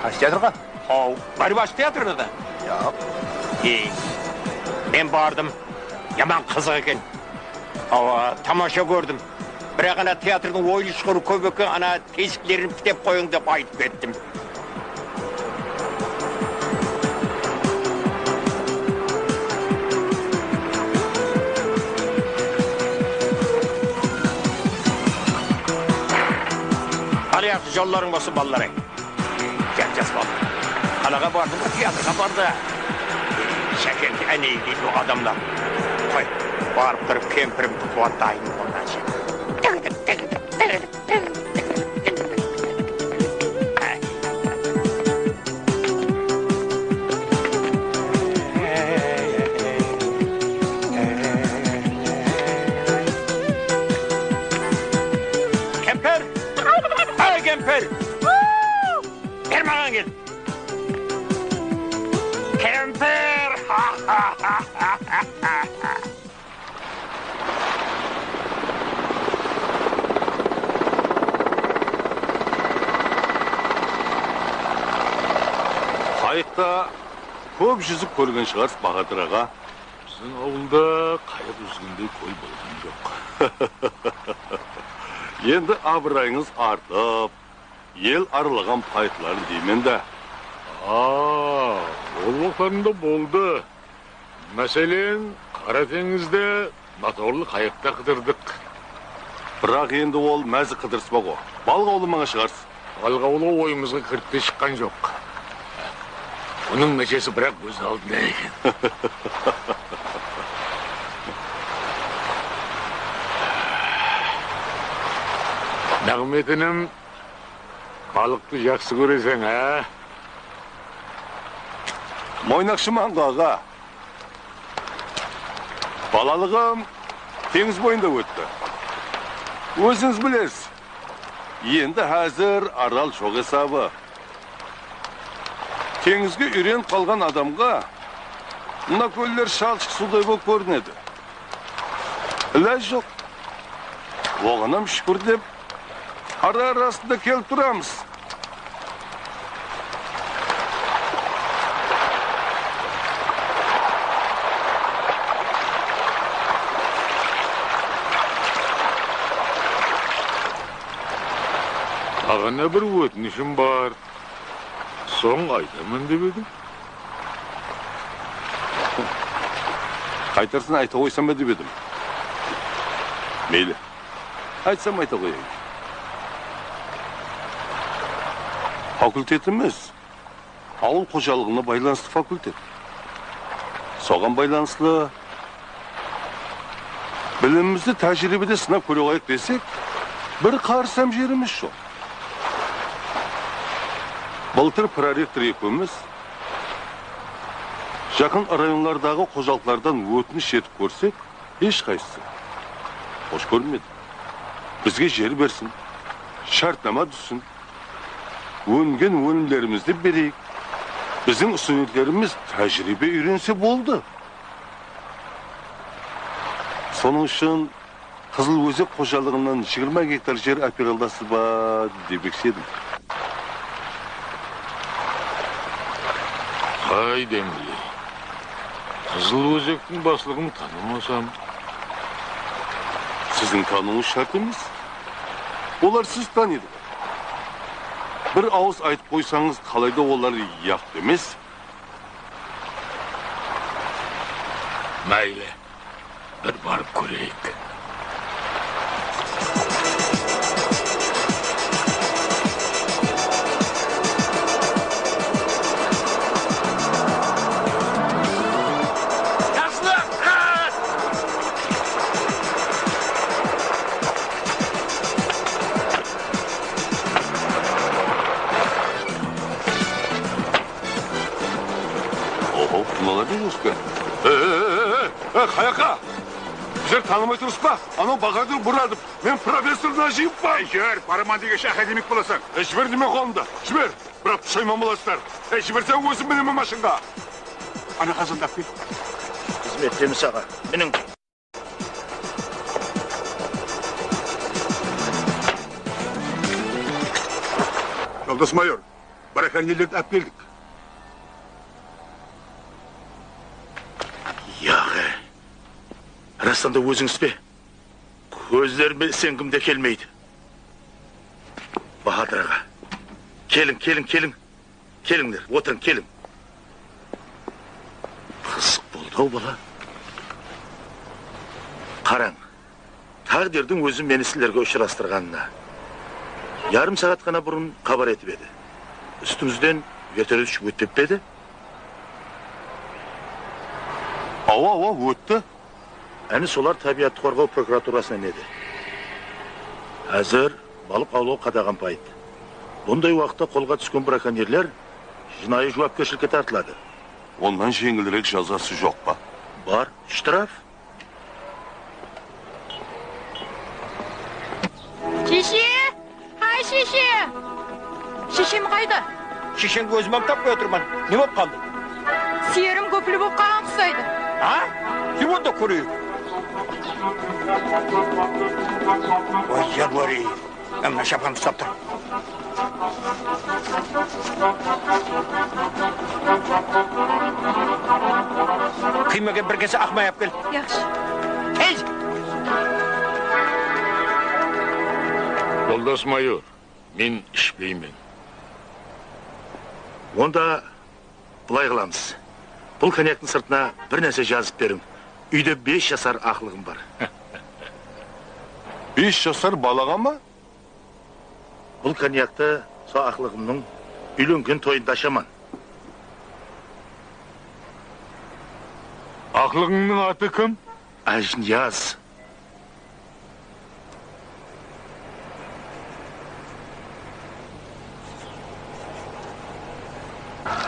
Qaysı teatrǵa? Haw, Bárbash teatrına da? Yoq. Ey, men bardım. Yaman qızıq eken. Awa, tamasha kórdim. Biraq ana teatrdıń oyın-shıǵırı kóp eken, ana tesiklerin pitep qoyıń dep aytıp kettim. Al, yaqshı, jollarıń bolsın, balalar-ay. Jas, jas bala. Qalaǵa bardıń ba, teatrǵa bardı. Shákemdi, áney, deydi o adamlar. Qoy, barıp turıp kempirimdi quwatlayın onnan. Tıǵıdıp, tıǵıdıp, tıǵıdıp. Kóp júzik kórgen shıǵarsız, Bahadır aǵa. Biziń awılda qayıq júzgendey kól bolǵan joq. Endi abırayıńız artıp, el aralaǵan payıtları deymen da. A, ol waqıtlarında boldı. Máselen, Qara teńizde motorlı qayıqta qıdırdıq. Biraq endi ol mázi qıdırıspaq-ǵo. Balıq awlamaǵa shıǵarsız. Balıq awlaw oyımızǵa kirip te shıqqan joq. Onıń nájesi biraq kóz aldında eken. Naǵmet inim, balıqtı jaqsı kóreseń, á? Moynaqshıman-ǵo, aǵa. Balalıǵım teńiz boyında ótti. Ózińiz bilesiz, endi házir Aral joq esabı. Teńizge úyrenip qalǵan adamǵa mına kóller shalshıq suwday bolıp kórinedi. Ilaj joq. Oǵanam shúkir dep, ara-arasında kelip turamız. Aǵana bir ótinishim bar. Soń aytaman dep edim. Qaytarsın ayta qoysam ba dep edim. Meyli. Aytsam ayta qoyayın. Fakultetimiz awıl xojalıǵına baylanıslı fakultet. Soǵan baylanıslı bilimimizdi tájiriybede sınap kóre alayıq desek, bir qarısam jerimiz joq. Bıltır prorektor ekewimiz jaqın rayonlardaǵı xojalıqlardan ótinish etip kórsek, hesh qaysısı xosh kórmedi. Bizge jer bersin, shártnama dúzsin, óngen ónimlerimizdi bereyik. Biziń studentlerimiz tájiriybe úyrense boldı. Sonıń ushın Qızıl ózek xojalıǵınan jigirma gektar jer ápere alasız ba demekshi edim. Qay deńli? Qızıl ózektiń baslıǵın tanımasam. Siziń tanıwıńız shárt emes. Olar sizdi tanıydı. Bir awız aytıp qoysańız, qalayda olar yaq demes. Máyli, bir barıp kóreyik. Oho, mınalar ne jumıs eken? E, e, e, e, e, qayaqqa? Bizler tanımay turıs pa? Anaw Bahadır Buradı, men professor Najippan. Ey, júr, baraman degenshe akademik bolasań. E, jiber deymen qolımdı, jiber. Biraq pushayman bolasızlar. E, jiberseń, ózim minemen mashinǵa. Ana, qazandı ap kel. Xızmettemiz, aǵa. Miniń. Joldas mayor, brakonnerlerdi ap keldik. Yaǵı, rastan da ózińiz be? Kózlerime isengim de kelmeydi. Bahadır aǵa, keliń, keliń, keliń. Kelińler, otırıń, keliń. Qızıq boldı-aw, bala. Qarań, táǵdirdiń ózi meni sizlerge ushırastırǵanına. Yarım saat ǵana burın xabar etip edi. Ústimizden vertolyot ushıp ótpep pe edi? Awa, awa, ótti. Áne, solar tábiyattı qorǵaw prokuraturasına inedi. Házir balıq awlaw qadaǵan payıt. Bunday waqıtta qolǵa túsken brakonnerler jınayı juwapkershilikke tartıladı. Onnan jeńilirek jazası joq pa? Bar, shtraf. Sheshe! Háy, sheshe! Sheshem qayda? Sheshemdi ózim hám tappay otırman. Ne bolıp qaldı? Serim gúpli bolıp qalǵan qusaydı. A? Júr onda kóreyik. Oy, Januariy, mına shapqan uslap tur. Qıyma kel, bir kese aq may alıp kel. Yaqshı. Ey! Joldas mayor, men ishpeymen. Onda bılay qılamız. Bul konyaktıń sırtına bir nárse jazıp beriń. Úyde bes jasar aqlıǵım bar. Bes jasar balaǵa ma? Bul konyaktı sol aqlıǵımnıń úylengen toyında ashaman. Aqlıǵıńnıń atı kim? Ájiniyaz.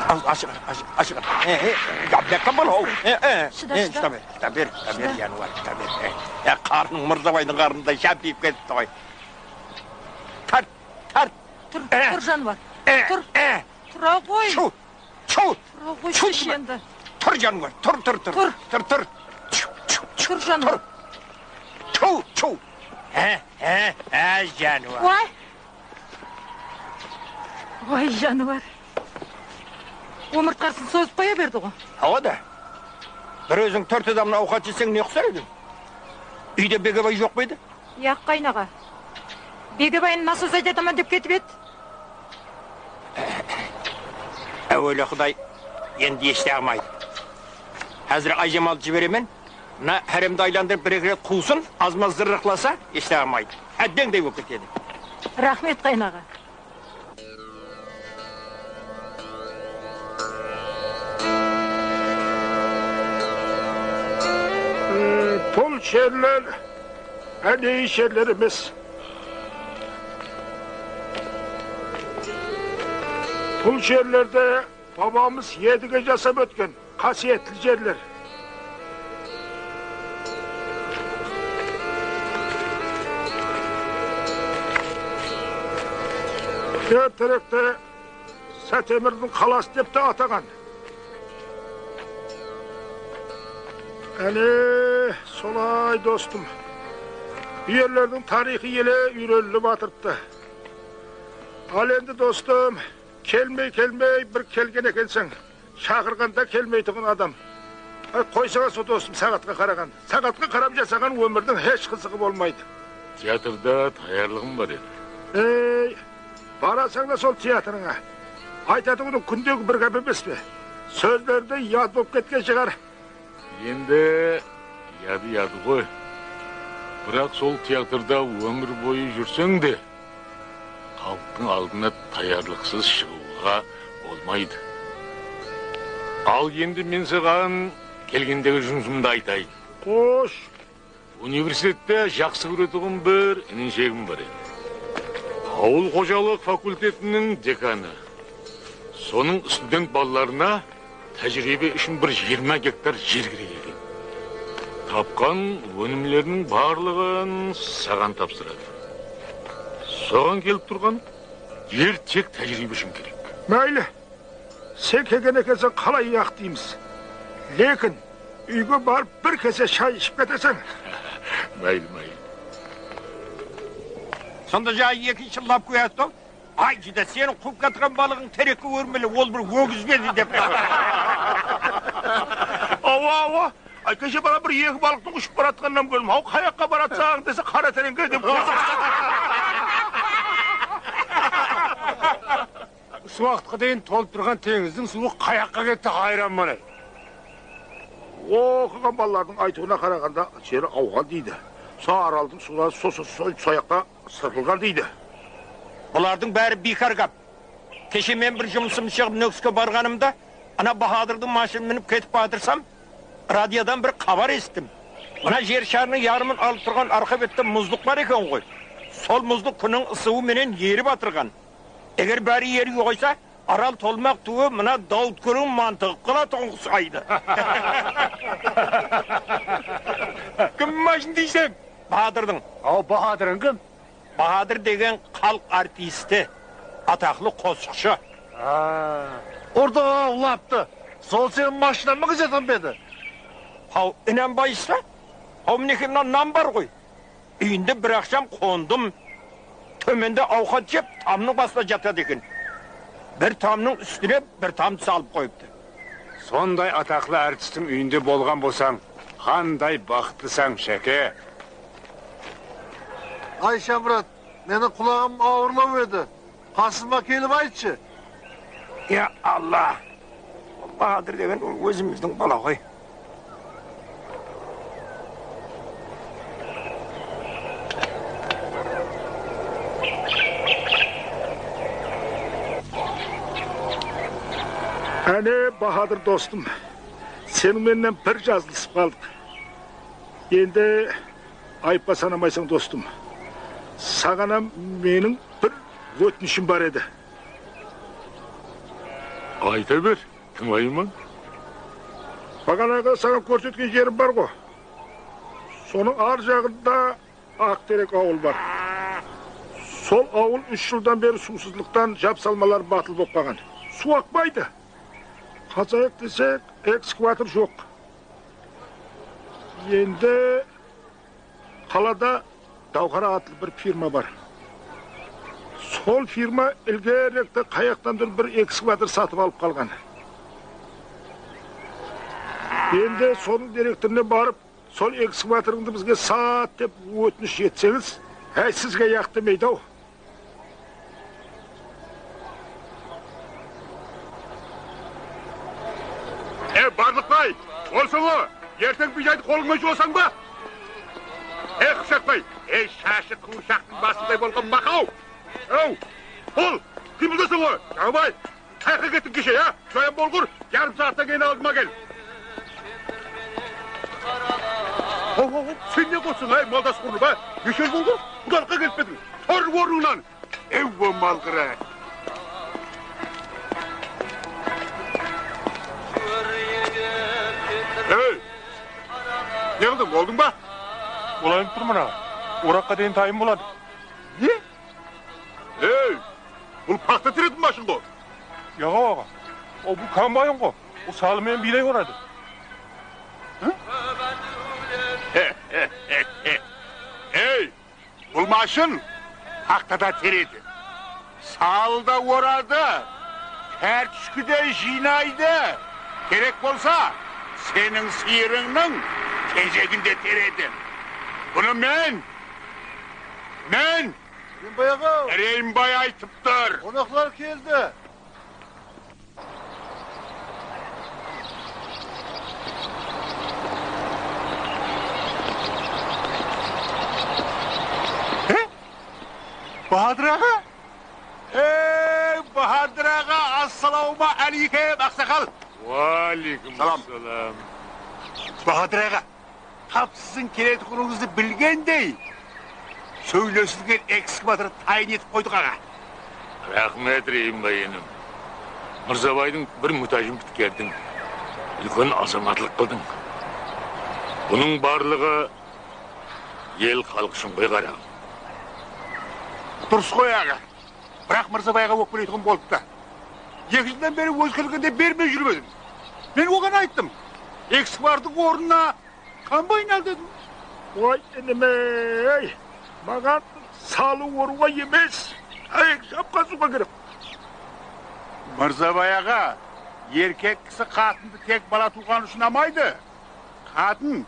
Al, ashıq, ashıq, ashıq. E, e, ya, bir bol, how. E, e, shıda, e, shıda. Shıda ber, shıda ber, shıda ber, shıda. Janıwar, shıda ber. E, e, qarnıń Mırzabaydıń qarnınday jámpiyip ketipti ǵoy. Tart, tart. Tur, e, tur, janıwar. E, tur. E. Tura ǵoy. Shu, shu. Tura ǵoy, shu shesh endi. Tur, janıwar, tur, tur, tur. Tur. Tur, tur. Shu, shu, shu. Tur, janıwar. Tur. Shu, shu. He, he, he, janıwar. Vay. Vay, janıwar. Ómirtqasın sozıp qoya berdi ǵo. Hawa da. Bir óziń tórt adamnan awqat jeseń, ne qusar ediń? Úyde Begebay joq pa edi? Yaq, qaynaǵa. Begebayın nasos aydataman dep ketip edi. Áwele Quday, endi eshite almaydı. Házir ájemdi jiberemen. Mına háremdi aylandırıp bir-eki ret quwsın, azmaz zırrıqlasa, eshite almaydı. Háddeńdey bolıp ketedi. Raxmet, qaynaǵa. Bul jerler ádeyge jerler emes. Bul jerlerde babamız Edige jasap ótken qásiyetli jerler. Erterekte Sátemirdiń qalası dep te ataǵan. Áne, solay, dostım. Bu jerlerdiń tariyxı ele úyrenilip atırıptı. Al endi, dostım, kelmey-kelmey bir kelgen ekenseń. Shaqırǵanda kelmeytuǵın adam. Ay, qoysaǵa, sol dostım, saǵatqa qaraǵan. Saǵatqa qarap jasaǵan ómirdiń hesh qızıǵı bolmaydı. Teatrda tayarlıǵım bar edi. Ey, barasań da sol teatrıńa. Aytatuǵınıń kúndegi bir gáp emes pe? Sózlerinde yad bolıp ketken shıǵar. Endi yadı yadı ǵoy. Biraq sol teatrda ómir boyı júrseń de, xalıqtıń aldına tayarlıqsız shıǵıwǵa bolmaydı. Al, endi men saǵan kelgendegi jumısımdı aytayın. Xosh. Universitette jaqsı kóretuǵın bir ininshegim bar edi. Awıl xojalıq fakultetiniń dekanı. Sonıń student balalarına tájiriybe ushın bir jigirma gektar jer kerek eken. Tapqan ónimleriniń barlıǵın saǵan tapsıradı. Soǵan kelip turǵan jer tek tájiriybe ushın kerek. Máyli, sen kelgen ekenseń, qalay uyaq deymiz. Lekin úyge barıp bir kese shay iship keteseń. Máyli, máyli. Sonda jaǵı ekinshi lap qoyatın. Ay, júdá, seniń quwıp kiyatırǵan balıǵıń terekke órmeli, ol bir ógiz be edi dep. Awa, awa. Ay, keshe bala bir-eki balıqtıń ushıp baratqanın hám kórdim. Haw, qayaqqa baratsań dese, qara tereńge dep. Usı waqıtqa deyin tolıp turǵan teńizdiń suwı qayaqqa ketti, hayranman, ay. Oqıǵan balalardıń aytıwına qaraǵanda, jeri awǵan deydi. Sol Araldıń suwları so-, so-, so-, soyaqqa sırpılǵan deydi. Bulardıń bári biykar gáp. Keshe men bir jumısım shıǵıp Nókiske barǵanımda, ana Bahadırdıń mashının minip ketip batırsam, radiodan bir xabar esittim. Mına jer sharınıń yarımın alıp turǵan arqa bette muzlıq bar eken ǵoy. Sol muzlıq kúnniń ısıwı menen erip atırǵan. Eger bári eriy qoysa, Aral tolmaq túwe mına Dawıtkóliń mantıǵı qılatuǵın qusaydı. Kim mashin deyseń? Bahadırdıń. Aw, Bahadırıń kim? Bahadır degen xalıq artisti, ataqlı qosıqshı. A, urdı-aw laptı. Sol seniń mashinań mıńjatan ba edi? Haw, inanbaysız ba? Haw, minekey, mına nan bar ǵoy. Úyinde bir aqsham qondım. Tómende awqat jep, tamnıń basında jatadı eken. Bir tamnıń ústine bir tamdı salıp qoyıptı. Sonday ataqlı artistiń úyinde bolǵan bolsań, qanday baxıtlısań, Sháke. Ay, Shamurat, meniń qulaǵım awırlaw edi. Qasıma kelip aytshı. Ya Alla! Bahadır degen ol ózimizdiń bala ǵoy. Áne, Bahadır dostım, seniń menen bir jazılısıp qaldıq. Endi ayıpqa sanamaysań, dostım. Saǵan hám meniń bir ótinishim bar edi. Ayta ber, tıńlayman. Baǵanaǵı saǵan kórsetken jerim bar ǵo. Sonıń ar jaǵında Aqterek awılı bar. Sol awıl úsh jıldan beri suwsızlıqtan jap salmalar batıl bolıp qalǵan. Suw aqpaydı. Qazayıq desek, ekskavator joq. Endi qalada Dawqara atlı bir firma bar. Sol firma ilgerirekte qayaqtandur bir ekskavator satıp alıp qalǵan. Endi sonıń direktorına barıp, sol ekskavatorıńdı bizge sat dep ótinish etseńiz, háy, sizge yaq demeydi-aw. E, Barlıqbay, bolsın ǵo, erteń biydaydı qolıńman juwasań ba? E, Qıpshaqbay, e, shashı qıwırshaqtıń basınday bolǵan maqaw. Aw, bol, qıymıldasań ǵo, Jaǵıbay. Qayaqqa kettiń keshe, ya? Joyan bolǵır, yarım saattan keyin aldıma kel. Haw, haw, haw, sen ne qıldıń, áy, maldas qurınıp, á? Neshe jıl bolǵır, qudalıqqa kelip pediń? Tur ornıńnan! Ewwa, malqıra! Ey! Ne qıldıń, boldıń ba? Bolayın turman, aǵa. Oraqqa deyin tayın boladı. Ne? Ey, bul paxta teretin mashın ǵo. Yoq, aǵa. O, bul kombayn ǵo. Ol salı menen biyday oradı. Hı? Ey, bul mashın paxta da teredi, salı da oradı, kártoshka da jıynaydı. Kerek bolsa, seniń sıyırıńnıń tezegin de teredi. Bunı men, men Reynbay aǵa! Reynbay aytıp tur. Qonaqlar keldi. He? Bahadır aǵa? Ey, Bahadır aǵa, assalawma áleykum, aqsaqal! Wa áleykum assalam. Bahadır aǵa, tap siziń keletuǵınıńızdı bilgendey, sóylesilgen ekskavatordı tayın etip qoydıq, aǵa. Raxmet, Reynbay inim. Mırzabaydıń bir mútájin pitkerdiń. Úlken azamatlıq qıldıń. Bunıń barlıǵı el-xalıq ushın ǵoy, qaraǵım. Durıs ǵoy, aǵa. Biraq Mırzabayǵa ókpeleytuǵın bolıptı. Eki jıldan beri ózi kelgende bermey júrip edim. Men oǵan ayttım, ekskavatordıń ornına kombayn al dedim. Oy, inim-ey, maǵan salı orıwǵa emes, áyek japqazıwǵa kerek. Mırzabay aǵa, erkek kisi qatındı tek bala tuwǵanı ushın unamaydı. Qatın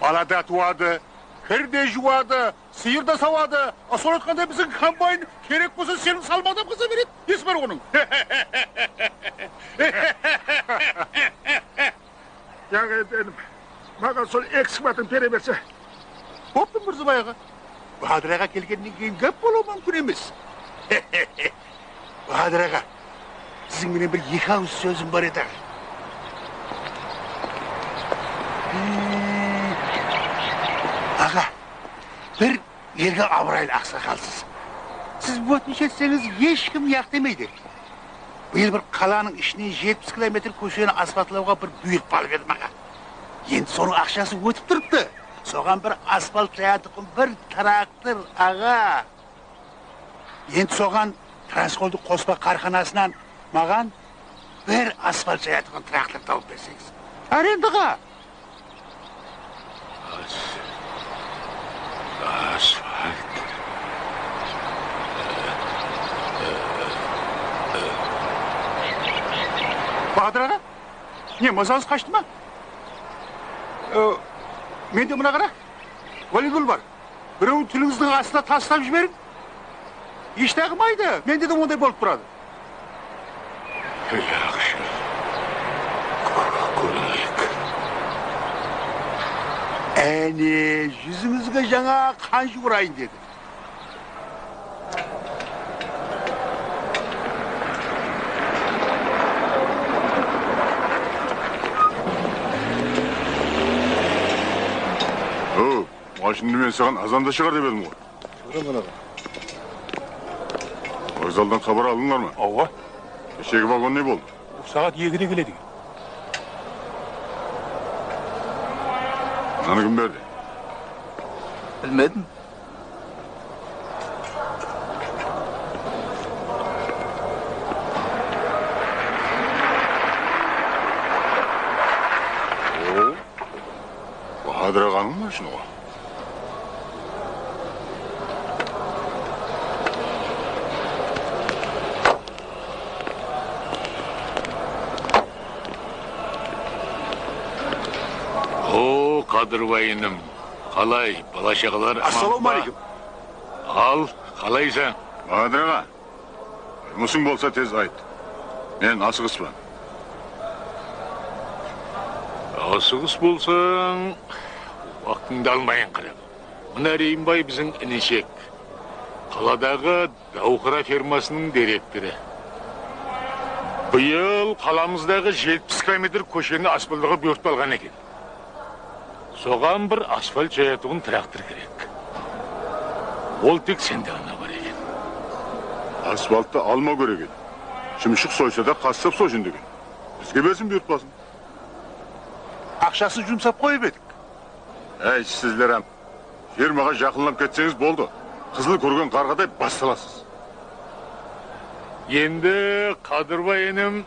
bala da tuwadı, kir de juwadı, sıyır da sawadı. A, sonı aytqanda, biziń kombayn kerek bolsa, seniń salmaǵdan qıza beredi. Nesi bar onıń? Yaǵ, endi, endi, maǵan sol ekskavatordı bere berse. Boptı, Mırzabay aǵa. Bahadır aǵa kelgennen keyin gáp bolıwı múmkin emes. Bahadır aǵa, siziń menen bir eki awız sózim bar edi, aǵa. Aǵa, bir elge abıraylı aqsaqalsız. Siz ótinish etseńiz, hesh kim yaq demeydi. Bıyıl bir qalanıń ishinen jetpis kilometr kósheni asfaltlawǵa bir buyrıq alıp edim, aǵa. Endi sonıń aqshası ótip turıptı. Soǵan bir asfalt jayatuǵın bir traktor, aǵa. Endi soǵan Transxoldı qospa kárxanasınan maǵan bir asfalt jayatuǵın traktor tawıp berseńiz. Arendaǵa! As-, asfalt. Ne, mazańız qashtı ma? E, mende mına qara, volleybol bar. Birewin tilińizdiń astına taslap jiberiń. Eshtaǵı maydı, mende de onday bolıp turadı. Yaqshı. Kó-, kóreyik. Áne, júzińizge jańa qan juwırayın dedim. Ow, mashındı men saǵan azanda shıǵar dep edim ǵoy. Kóremen, aǵa. Vokzaldan xabar aldıńlar ma? Awa. Keshegi vagon ne boldı? Bul saat ekide keledi eken. Mınanı kim berdi? Bilmedim. O, Bahadır aǵanıń mashını ǵoy. O, Qadırbay inim, qalay, bala-shaǵalar aman ba? Assalawma áleykum. Al, qalaysań? Bahadır aǵa, jumısıń bolsa tez ayt. Men asıǵıspan. Asıǵıs bolsań, waqtıńdı almayın, qara. Mına Reyimbay biziń inishek. Qaladaǵı Dawqıra fermasınıń direktorı. Bıyıl qalamızdaǵı jetpis kilometr kósheni asfaltlaǵan buyırtpa alǵan eken. Soǵan bir asfalt jayatuǵın traktor kerek. Ol tek sende ǵana bar eken. Asfalttı almaw kerek edi. Shımshıq soysa da qassap soysın degen. Bizge bersin buyırtpasın. Aqshasın jumsap qoyıp edik. Áy, sizler-ám. Fermaǵa jaqınlap ketseńiz boldı. Qızıl kórgen qarǵaday bastalasız. Endi, Qadırbay inim,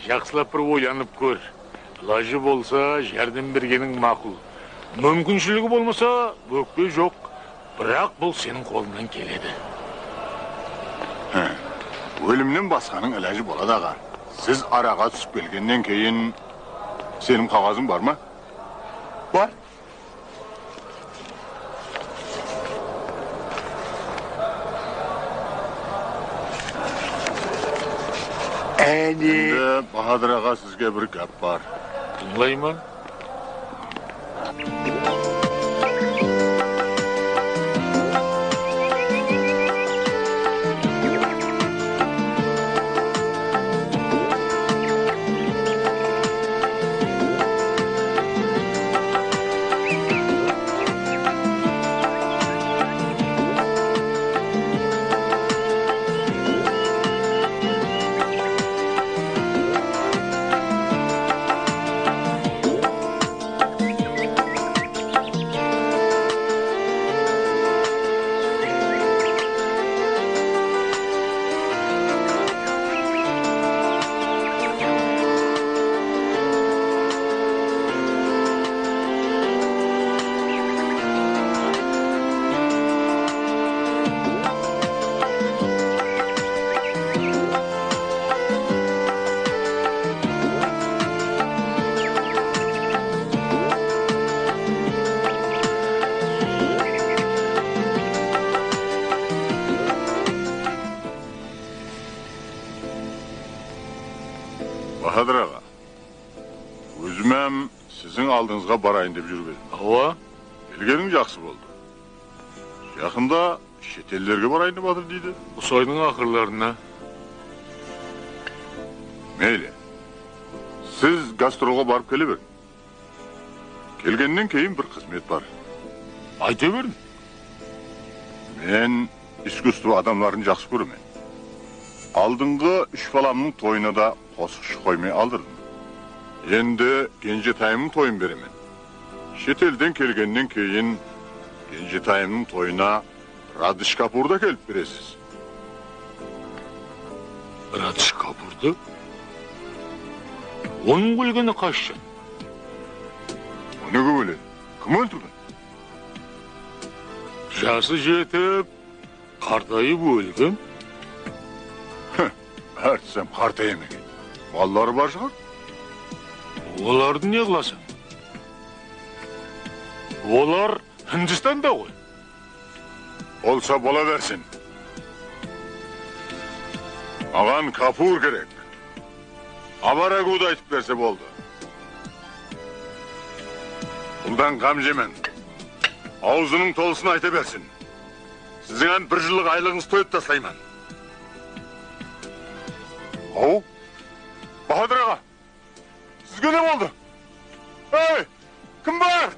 jaqsılap bir oylanıp kór. Ilajı bolsa, járdem bergeniń maqul. Múmkinshiligi bolmasa, ókpe joq. Biraq bul seniń qolıńnan keledi. Há, ólimnen basqanıń ilajı boladı, aǵa. Siz araǵa túsip kelgennen keyin senim qaǵazıń bar ma? Bar. Áne. Endi, Bahadır aǵa, sizge bir gáp bar. Tıńlayman. Bahadır aǵa, ózim-ám siziń aldıńızǵa barayın dep júrip edim. Awa. Kelgeniń jaqsı boldı. Jaqında shet ellerge barayın dep atır deydi. Usı aydıń aqırlarına. Meyli. Siz gastrolǵa barıp kele beriń. Kelgennen keyin bir xızmet bar. Ayta beriń. Men iskusstvo adamların jaqsı kóremen. Aldınǵı úsh balamnıń toyına da qosıqshı qoymay aldırdım. Endi kenjetayımnıń toyın beremen. Shet elden kelgennen keyin kenjetayımnıń toyına Radish Kapurdı ákelip beresiz. Radish Kapurdı? Onıń ólgeni qashshan? O nege óledi? Kim óltirgen? Jası jetip, qartayıp ólgen. Heh, ártis-ám qartayam eken. Balaları bar shıǵar? Olardı ne qılasań? Olar Hindistanda ǵoy. Bolsa bola bersin. Maǵan Kapur kerek. Abara gúwdi aytıp berse boldı. Puldan ǵam jemeń. Awzınıń tolısın ayta bersin. Siziń hám bir jıllıq aylıǵıńızdı toyıp taslayman. Aw, Bahadır aǵa, sizge ne boldı? Ey, kim bar?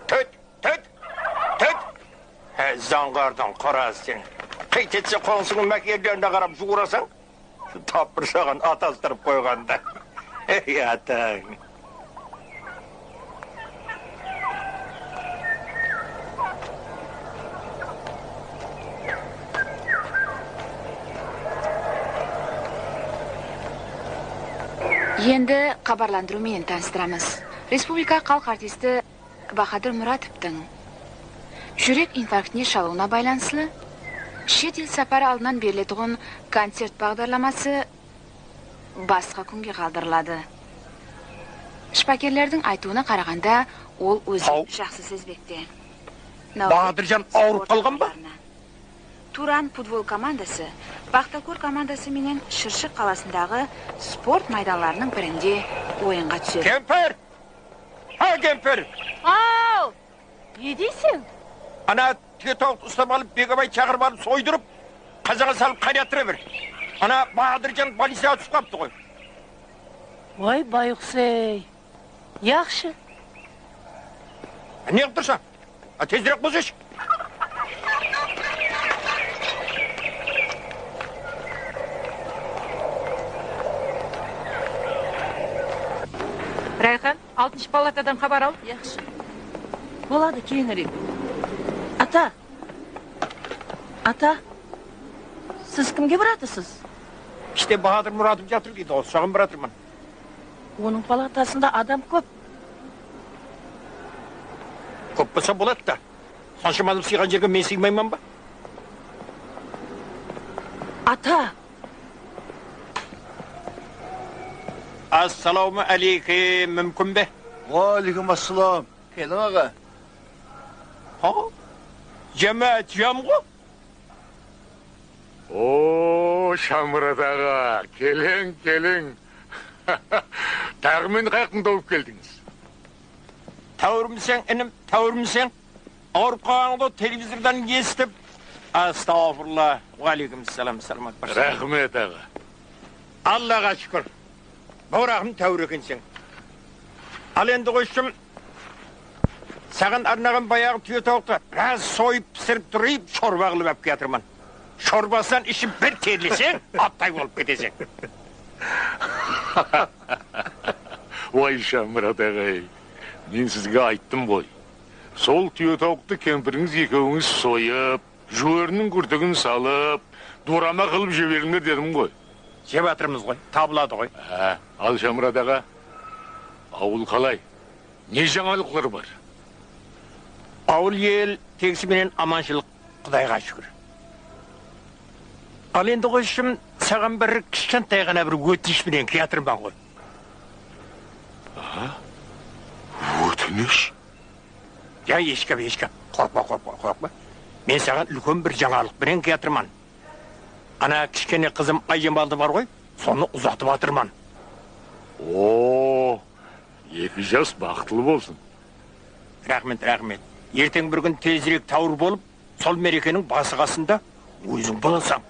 Tót, tót, tót! Há, zańǵardıń qorazı sen. Qáytetse, qońsınıń mákerlerine qarap juwırasań. Tapırsaǵan atastırıp qoyǵanda. Ey, atań! Endi xabarlandırıw menen tanıstıramız. Respublika xalıq artisti Bahadır Muratovtıń júrek infarktine shalıwına baylanıslı shet el saparı aldınan beriletuǵın koncert baǵdarlaması basqa kúnge qaldırıladı. Shıpakerlerdiń aytıwına qaraǵanda, ol ózin Haw. jaqsı sezbekte. Bahadırjan awırıp qalǵan ba? Turan futbol komandası Paxtakor komandası menen Shırshıq qalasındaǵı sport maydanlarınıń birinde oyınǵa túsedi. Kempir! Ha, kempir! Aw! Ne deyseń? Ana, túye tawıqtı uslap alıp, Begabay shaqırıp alıp, soydırıp, qazaǵa salıp qaynattıra ber. Ana, Bahadırjan bolnicaǵa túsip qalıptı ǵoy. Oy, Bayqus-ey. Yaqshı. Ne qılıp tursań? A, tezirek qosısh. Rayxan, altınshı palatadan xabar al. Yaqshı. Boladı, keyinirek. Ata! Ata! Siz kimge baratırsız? Ishte Bahadır Muratov jatır deydi, soǵan baratırman. Onıń palatasında adam kóp. Kóp bolsa boladı da. Sonsha adam sıyǵan jerge men sıymayman ba? Ata! Assalawma áleykum, múmkin be? Wa áleykum assalam. Keliń, aǵa. Ha? Jámáát jam ǵo? O, Shamurat aǵa, keliń, keliń. Taǵı meni qayaqtan tawıp keldińiz? Táwirmiseń, inim, táwirmiseń? Awırıp qalǵanıńdı televizordan esitip. Astawfirullah. Wa áleykum assalam, salamat barsın. Raxmet, aǵa. Allaǵa shúkir. Bawraqım, táwir ekenseń. Al endi, ǵoyshım, saǵan arnaǵan bayaǵı túye tawıqtı biraz soyıp, pisirip turıp, shorba qılıp alıp kiyatırman. Shorbasınan iship bir terleseń, attay bolıp keteseń. Way, Shamurat aǵay, men sizge ayttım ǵoy. Sol túye tawıqtı kempirińiz ekewińiz soyıp, júweriniń gúrtigin salıp, dorama qılıp jiberińler dedim ǵoy. Jep atırmız ǵoy, tabıladı ǵoy. Há, al, Shamurat aǵa, awıl qalay? Ne jańalıqlar bar? Awıl el tegisi menen amanshılıq, Qudayǵa shúkir. Al endi, ǵoyshım, saǵan bir kishkentay ǵana bir ótinish penen kiyatırman ǵoy. A? Ótinish? Ya, eshkap, eshkap. Qorqpa, qorqpa, qorqpa. Men saǵan úlken bir jańalıq penen kiyatırman. Ana, kishkene qızım Ayjemaldı bar ǵoy, sonı uzatıp atırman. O, eki jas baxıtlı bolsın. Raxmet, raxmet. Erteń bir kún tezirek táwir bolıp, sol merekeniń bası-qasında óziń bolasań.